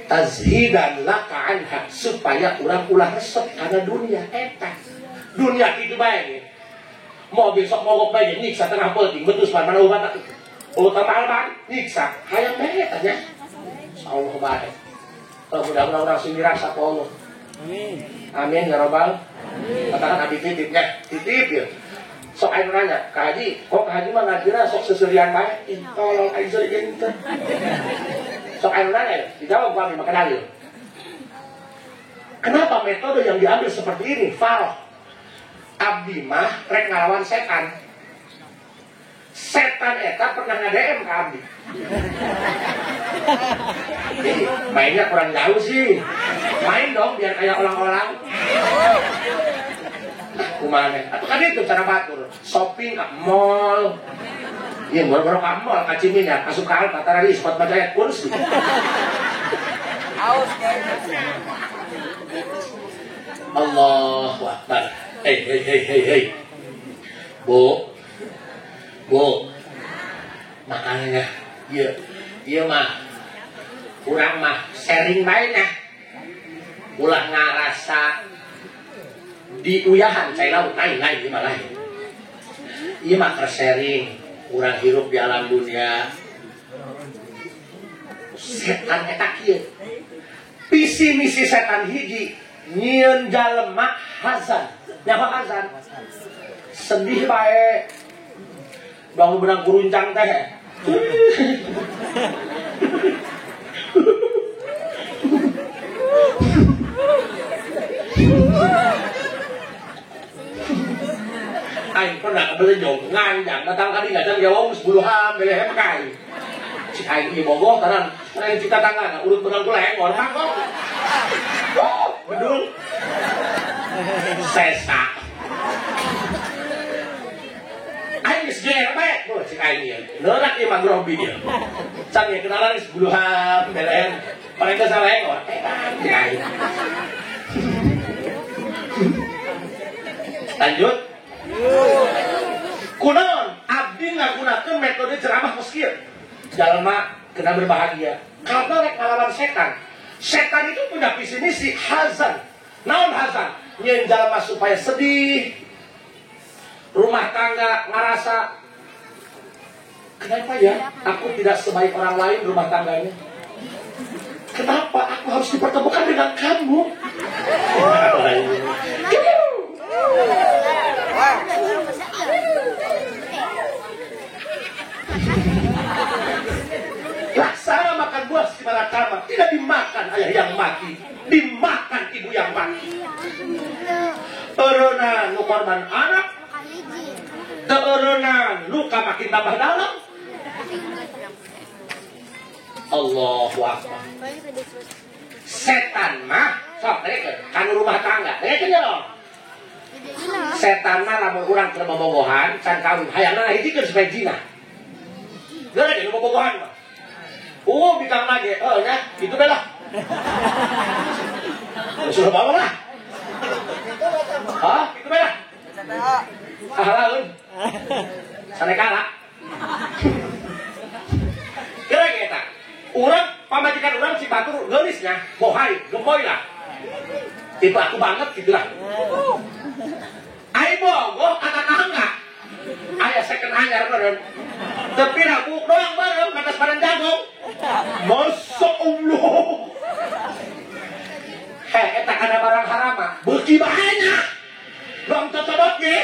Tazhidan laka anha, supaya urang ulah resep karena dunia eta. Dunia itu bae. Mau besok mogok bae nyiksa tengah peuting betus mana obat. Oh tambah alban nyiksa. Hayang bae tanya. Insyaallah bae. Mudah-mudahan urang sing dirasa ku Allah. Amin. Amin ya robbal. Katakan abdi titipnya, titip ya. Sok aing nanya, Ka Haji, kok Ka Haji mah ngajina sok seserian bae? Tolong aing seuri teh. Sok aing nanya, dijawab ku abdi maka dalil. Kenapa metode yang diambil seperti ini? Faroh. Abdi mah rek ngalawan setan. Setan eta pernah nge-DM ke abdi. Jadi, mainnya kurang jauh sih. Main dong biar kayak orang-orang. Kumane? Atau kan itu cara batur. Shopping ke mall. Iya, boro-boro ke mall, ka Ciminyak, masuk ke Alfa, tara di spot bajaya kursi. Allahu Akbar. Hei, hei, hei, hei, hei. Bu. Bu. Makanya, iya, iya mah. Kurang mah sharing bae nya. Ulah ngarasa diuyahan cai laut lain lain ieu mah lain. Ieu mah keur sharing, urang hirup di alam dunia. Setan eta kieu. Visi misi setan hiji nyieun jalema hazan. Nyaho hazan? Sedih bae. Bangun benang kuruncang teh. Aing pernah kebelejong nganjang datang kali ngajang jawab 10 belehem kai. Cik aing ieu bogoh tanan, aing cita tangan urut benang ku lengor mangkok. Oh, bedul. Sesa. Aing geus geer bae, tuh cik aing ieu. Neurak ieu mah grobi ieu. Can ieu kenalan geus 10 belehem. Paling teh salengor. Cik aing. Lanjut. Kunaon abdi ngagunakeun metode ceramah kos kieu. Jalma kena berbahagia. Karena rek ngalawan setan. Setan itu punya visi misi hazan. Naon hazan? Nyeun jalma supaya sedih. Rumah tangga ngarasa kenapa ya aku tidak sebaik orang lain rumah tangganya? Kenapa aku harus dipertemukan dengan kamu? Laksana makan buah si malakama, tidak dimakan ayah yang mati, dimakan ibu yang mati. Eureunang nu korban anak, teu luka makin tambah dalam. Allahu Akbar. Setan mah sok dengekeun kanu rumah tangga, dengekeun nya. Setan mah lamun urang keur bobogohan can kawin hayangna hijikeun supaya zina. Geus nu bobogohan mah. Bikang lagi, oh nya, itu bae lah. Suruh bawa lah. Hah, itu bae lah. Ahalaun. Sanekala. Kira eta. Urang pamajikan urang si batur geulisnya, bohai, gemoy lah. Itu aku banget gitu lah. Ai bogoh ka tetangga. Aya second anyar meureun. Tapi rabuk doang bareng atas badan jagung. Masya Allah. Heh, eta kana barang haram mah beuki banyak. Dong cocodot ge.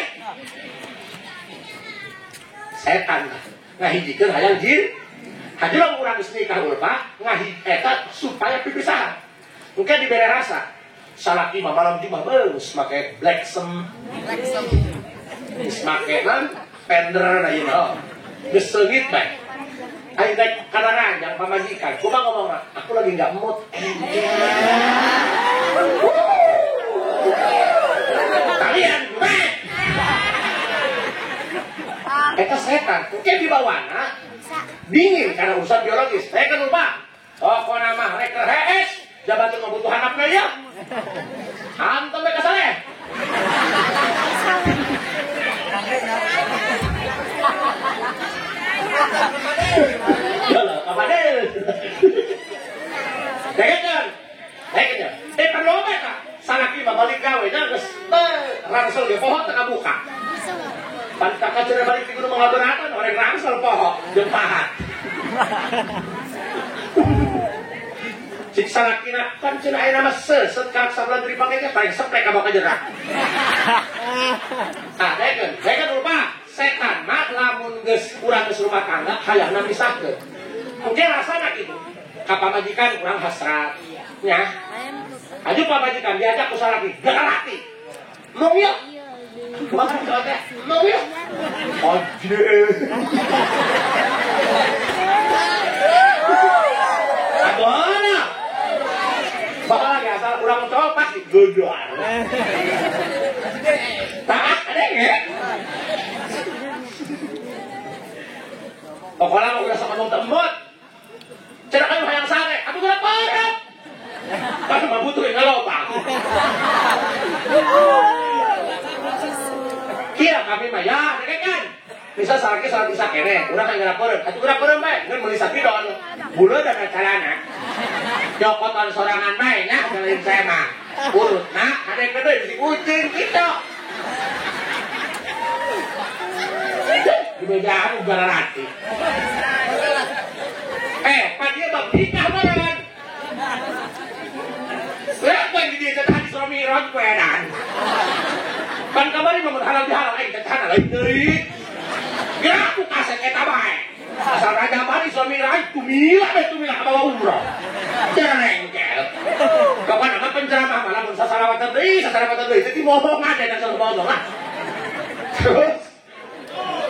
Setan ngahijikeun hayang jin. Hajeung urang geus nikah ulfa ngahij eta supaya pipisahan. Mungkin dibere rasa. Salaki mah malam Jumat geus make black sem. Black sem. Geus make naon? Pender na ieu mah. Geus seungit bae. Aing rek kana ranjang pamajikan. Kumaha ngomongna? Aku lagi enggak mood. Kalian bae. Eta setan, mungkin dibawana dingin karena urusan biologis. Saya kan lupa. Pokona mah rek hees, jabatan kebutuhan apa ya? Hantam mereka saleh. Yalah, kapadel. Dengekeun. Dengekeun. Perlu apa eta? Salaki mah balik gawe nya geus rangsel ge poho teu kabuka. Pan kakak cenah balik ti gunung Mangaberatan orang rangsel poho jeung pahat. Cik salakina pan cenah aya nama seset ka sabulan dipake ge paling sepek ka boka jerak. Ah, dengekeun. Dengekeun lupa. Urang geus rumah tangga hayangna misahkeun. Mungkin rasana kitu. Ka pamajikan urang hasrat. Nya. Aju pamajikan diajak ku salaki, garati. Mau ya? Kumaha teh? Mau ya? Anjir. Aduh. Bakal lagi asal urang cowok pasti godoan. Tak ada ya? Pokoknya udah sama ngomong tembot. Cara kayu hayang sare, aku kena parah. Kan mah butuh ngeloba. Kira kami mah ya, kan? Bisa salaki salat isya kene, urang kan geura peureum. Atuh geura peureum bae, ngeun meuli sapidon. Buleud dan calana. Cokotan sorangan bae nya, lain saya mah. Urutna ada gede di kucing kitu. Di bejaan uga rati. Pak dia bab nikah barengan. Kenapa dia tadi suami Mi'raj wedan. Pan kamari mah halal bihalal aing teh tanah lain deui. Geura aku kaset eta bae. Asal raja bari suami Mi'raj tumila bae tumila ka bawa umroh. Jerengkel. Kapan mah penceramah mah lamun sasalawatan deui teh ngomong aja dan selalu lah. Terus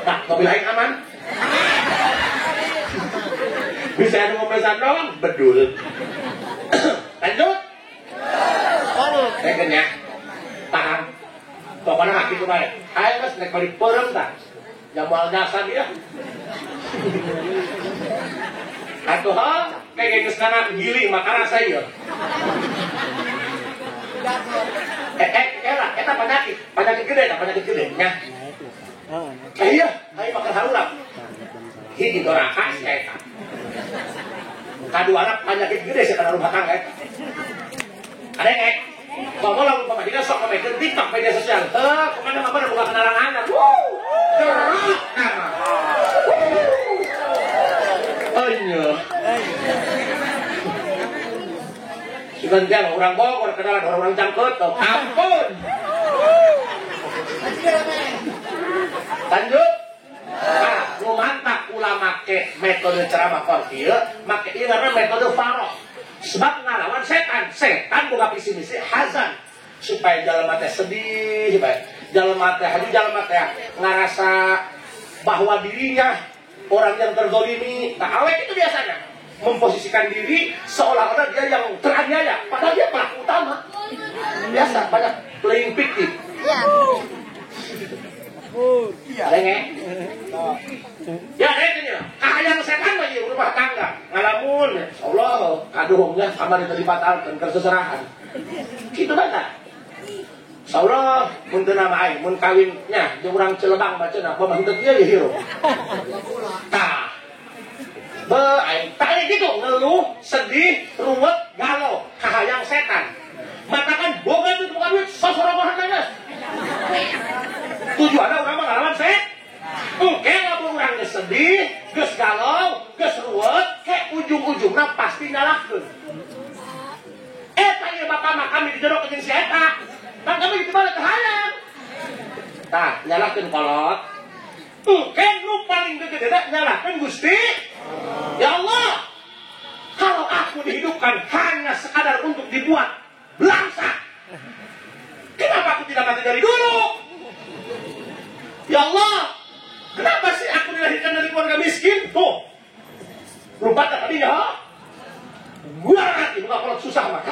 tak mobil aing aman. Bisa ada mobil doang bedul. Lanjut. Rekennya paham. Pokoknya hak itu baik. Ayo mas naik balik peureum tah. Jamal jasa dia. Atuh ha, kayak geus kana gili maka rasa ieu. Eta penyakit gede tah, penyakit gede nya. Iya, ayo makan haurap. Hiji doraka sia eta. Kaduana penyakit gede sia kana rumah tangga eta. Ada yang ngomong lamun pamajikan sok komentar TikTok media sosial. Heuh, kumaha mah buka kenalan anak. Wuh. Gerak nama. Ayo. Sugan dia orang Bogor kenalan orang-orang Cangkut, ampun. Lanjut. Nah, nu mantap ulah make metode ceramah kieu, make ieu karena metode faroh. Sebab ngalawan setan, setan boga visi misi hazan supaya jalma teh sedih bae. Jalma teh haju jalma teh ngarasa bahwa dirinya orang yang terzolimi. Nah, awet itu biasanya memposisikan diri seolah-olah dia yang teraniaya, padahal dia pelaku utama. Biasa banyak playing victim. Iya. Lenge. Ya, ini kahayang setan mah ieu rumah tangga. Ngalamun, Allah kaduhungnya kamari teu dibatalkeun keur seserahan. Kitu bae tah. Insyaallah mun teu nama aing mun kawin nya jeung urang Cilebang mah cenah mah henteu kieu ye hirup. Tah. Be aing tah kitu ngeluh, sedih, ruwet, galau, kahayang setan. Matakan boga duit bukan duit sosorogohan geus. Tujuanna urang mah ngalaman setan. Oke, lamun urang geus sedih, geus galau, geus ruwet, ke ujung-ujungna pasti nyalahkeun. Eta ieu bapak mah kami di jero jeung si eta. Kan kami gitu balik kahayang. Tah, nyalahkeun kolot. Oke, nu paling gede nyalahkeun Gusti. Ya Allah, kalau aku dihidupkan hanya sekadar untuk dibuat belangsak, kenapa aku tidak mati dari dulu? Ya Allah, kenapa sih aku dilahirkan dari keluarga miskin? Tuh, lupa tak tadi ya? Gua ngerti, bukan kalau susah mah.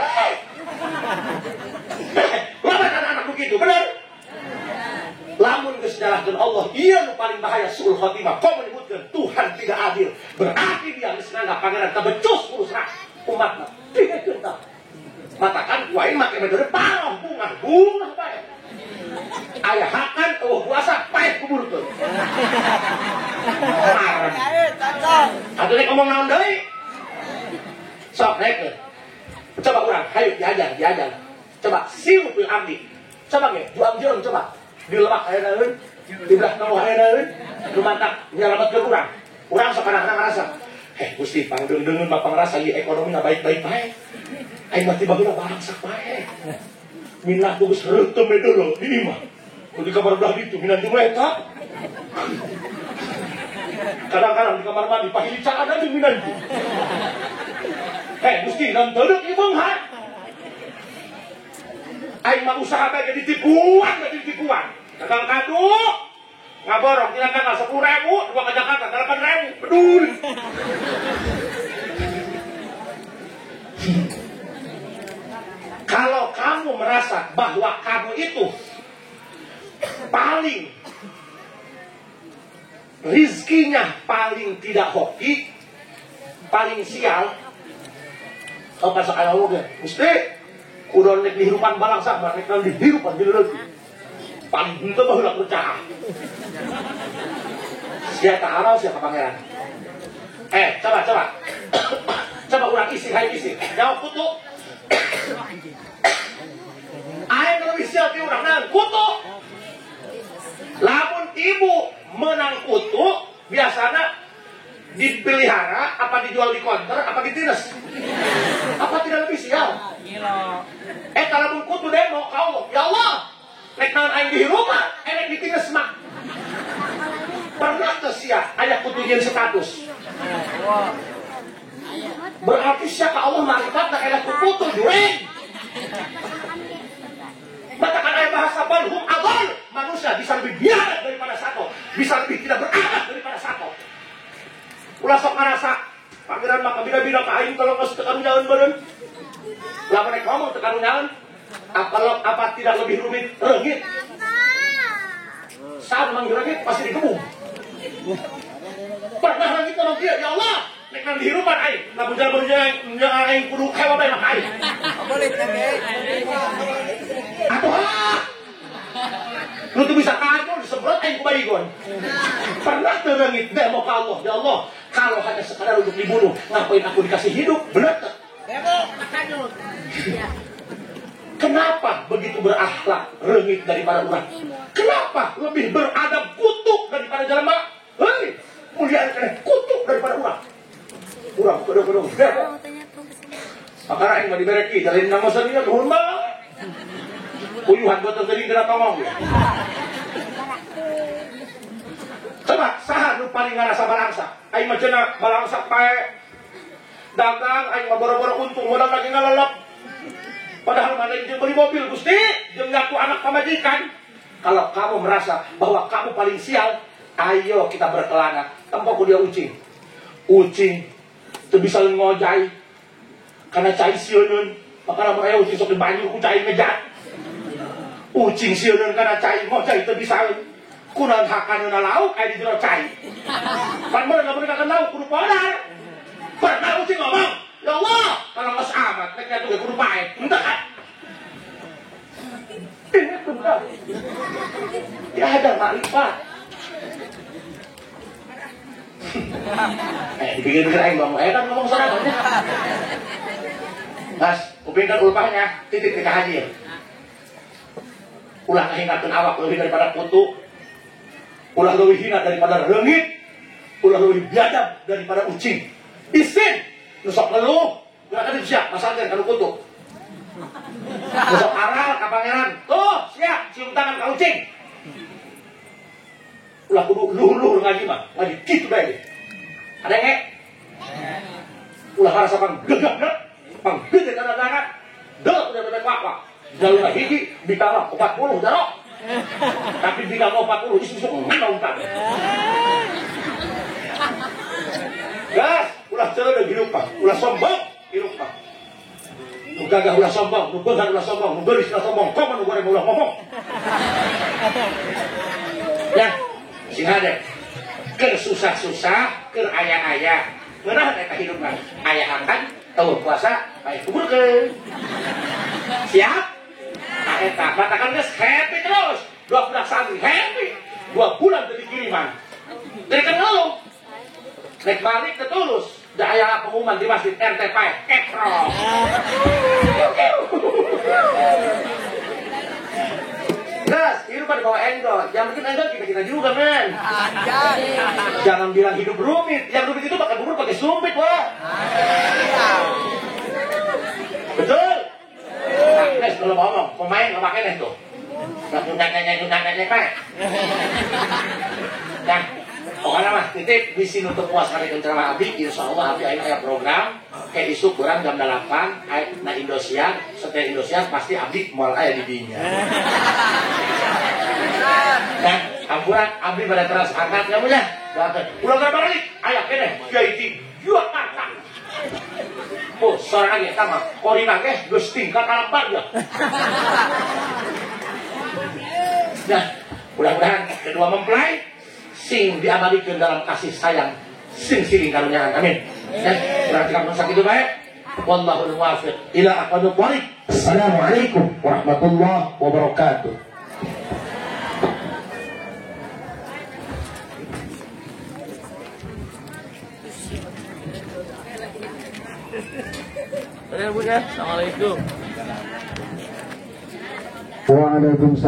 Lama kan anak begitu, benar? Lamun geus nyalahkeun Allah, ieu nu paling bahaya suul khotimah. Kau menyebutkan Tuhan tidak adil, berarti dia geus nganggap pangeran teu becus urus umatna. Dengekeun tah. Matakan ku aing make metode paroh bungah bungah bae. Aya hakan eueuh puasa paeh kuburkeun. Atuh rek ngomong naon deui? Sok naikkeun. Coba urang, hayu diajar, diajar. Coba siu fil abdi. Coba ge, juang jeung coba. Di lebak aya naeun, di belah tengah aya naeun, nu mantap nyalametkeun urang. Urang sok kadang-kadang ngarasa, "Heh, Gusti pangdeung-deungeun mah pangrasa ieu ekonomina baik-baik bae." Aing mah tiba heula barangsak bae. Minah geus reuteum we deuleu di imah. Di kamar belah ditu minantu mah eta. Kadang-kadang di kamar mandi pahili cakana jeung minantu. Gusti nan teudeuk ieu beunghar. Aing mah usaha bae ditipuan, ditipuan. Dagang kadu ngaborong tina tanggal 10.000, dua ke Jakarta 8.000, peduli. Kalau kamu merasa bahwa kamu itu paling rizkinya paling tidak hoki, paling sial, kau pasok ayah oge, mesti udah nek dihirupan balangsa, nek dihirupan jadi lagi. Paling henteu baheula percaya. Sia taarau sia ka pangeran. Coba coba. Coba urang isi hayu isi. Jawab kutu. Aing leuwih sial ti urang naon kutu. Lamun ibu menang kutu biasana dipelihara apa dijual di konter apa ditines? Apa tidak lebih sial? Eta lamun kutu demo ka Allah, ya Allah, nek naon aing dihirupan, erek ditines mah. Pernah teu sia aya kutu jeung status? Berarti sia ka Allah marifat da eleh ku kutu juring. Matakan aya bahasa balhum adol, manusia bisa lebih biadab daripada sato, bisa lebih tidak beradab daripada sato. Ulah sok ngarasa pangeran mah kabina-bina ka aing kalau geus teu karunyaeun beureun. Lamun rek ngomong teu karunyaeun, apa tidak lebih rumit reungit? Saat manggil reungit pasti digebung. Pernah reungit ngomong kieu, ya Allah, nek nang dihirupan aing, lamun jalma aing kudu hewa bae mah aing. Atuh ha. Lu tuh bisa kacau disemprot aing ku baygon. Pernah teu reungit demo ka Allah, ya Allah, kalau hanya sekadar untuk dibunuh, ngapain aku dikasih hidup? Bener teu? Kenapa begitu berakhlak rengit daripada urang? Kenapa lebih beradab kutuk daripada jelema? Hei, muliaan keneh kutuk daripada urang. Urang kudu-kudu. Makana aing mah dibere ki jalin nama saninya nuhun mah. Uyuhan beuteung geuning dina tongong. Coba saha nu paling ngarasa balangsa? Aing mah cenah balangsa pae. Dagang aing mah boro-boro untung modal lagi ngalelep. Padahal mana yang beli mobil Gusti, jeung ngaku anak pamajikan. Kalau kamu merasa bahwa kamu paling sial, ayo kita berkelana. Tempo ku dia ucing. Ucing teu bisa ngojai. Karena cai sieuneun, maka lamun aya ucing sok dibanjur ku cai ngejat. Ucing sieuneun karena cai ngojai teu bisa. Kunaon hakaneuna lauk aya di jero cai. Pan meureuh lamun kakeun lauk kudu podar. Pernah ucing ngomong, ya Allah, kalau geus amat nek atuh ge kudu pae. Henteu kan? Ya ada makrifat. Dipikir-pikir aing bang, kan ngomong sorangan. Mas, upingkeun ulpahnya, titik ka haji. Ulah ngahinakeun awak leuwih daripada kutu. Ulah leuwih hina daripada reungit. Ulah leuwih biadab daripada ucing. Isin nu sok ngeluh, geura siap masalkeun ka nu kutu. Nu sok aral ka pangeran, tuh siap cium tangan ka ucing. Ulah kudu luhur-luhur ngaji mah, ngaji kitu bae. Ada nge? Ulah ngarasa panggegegna, panggede tanda-tanda, deuh udah bebek wak-wak. Jalur hiji bikala 40 jarok. Tapi bikala 40 isu sok ngomong. Gas, ulah celeudeuh hirup mah, ulah sombong hirup mah. Nu gagah ulah sombong, nu beunghar ulah sombong, nu geulis ulah sombong, komo nu goreng ulah ngomong. Ya, sing hade. Keur susah-susah, keur aya-aya. Ngeunah eta hirup mah. Aya akan teu puasa, aya kuburkeun. Siap? Nah eta, matakan geus happy terus. Dua bulan santri happy. 2 bulan teu dikiriman. Jadi kan ngeluh. Nek balik ke tulus, da aya pengumuman di masjid RT paeh kekrok. Gas, hidup di bawah endol. Yang penting endol kita juga, men. Jangan bilang hidup rumit. Yang rumit itu pakai bubur pakai sumpit, wah. Betul? Nah, Nes kalau ngomong, pemain nggak pakai Nes tuh. Nah, nanya. Nah, Pokoknya mah titip bisi nutup puas kami ceramah abdi, insyaallah abdi aya program kayak isuk kurang jam 8 na Indosiar, setelah Indosiar pasti abdi moal aya di dinya. Nah, ampura abdi pada teras angkat ya bu ya. Ulah balik aya keneh kiai ti Jakarta. Oh, sorangan ge tama. Korina ge geus tingkat alam ya. Nah, mudah-mudahan kedua mempelai sing diabadikan dalam kasih sayang sing siling karunyaan. Amin. Ya, berarti kamu sakit itu baik. Wallahul muwaffiq ila aqwamit thariq. Assalamualaikum warahmatullahi wabarakatuh. Assalamualaikum. Waalaikumsalam.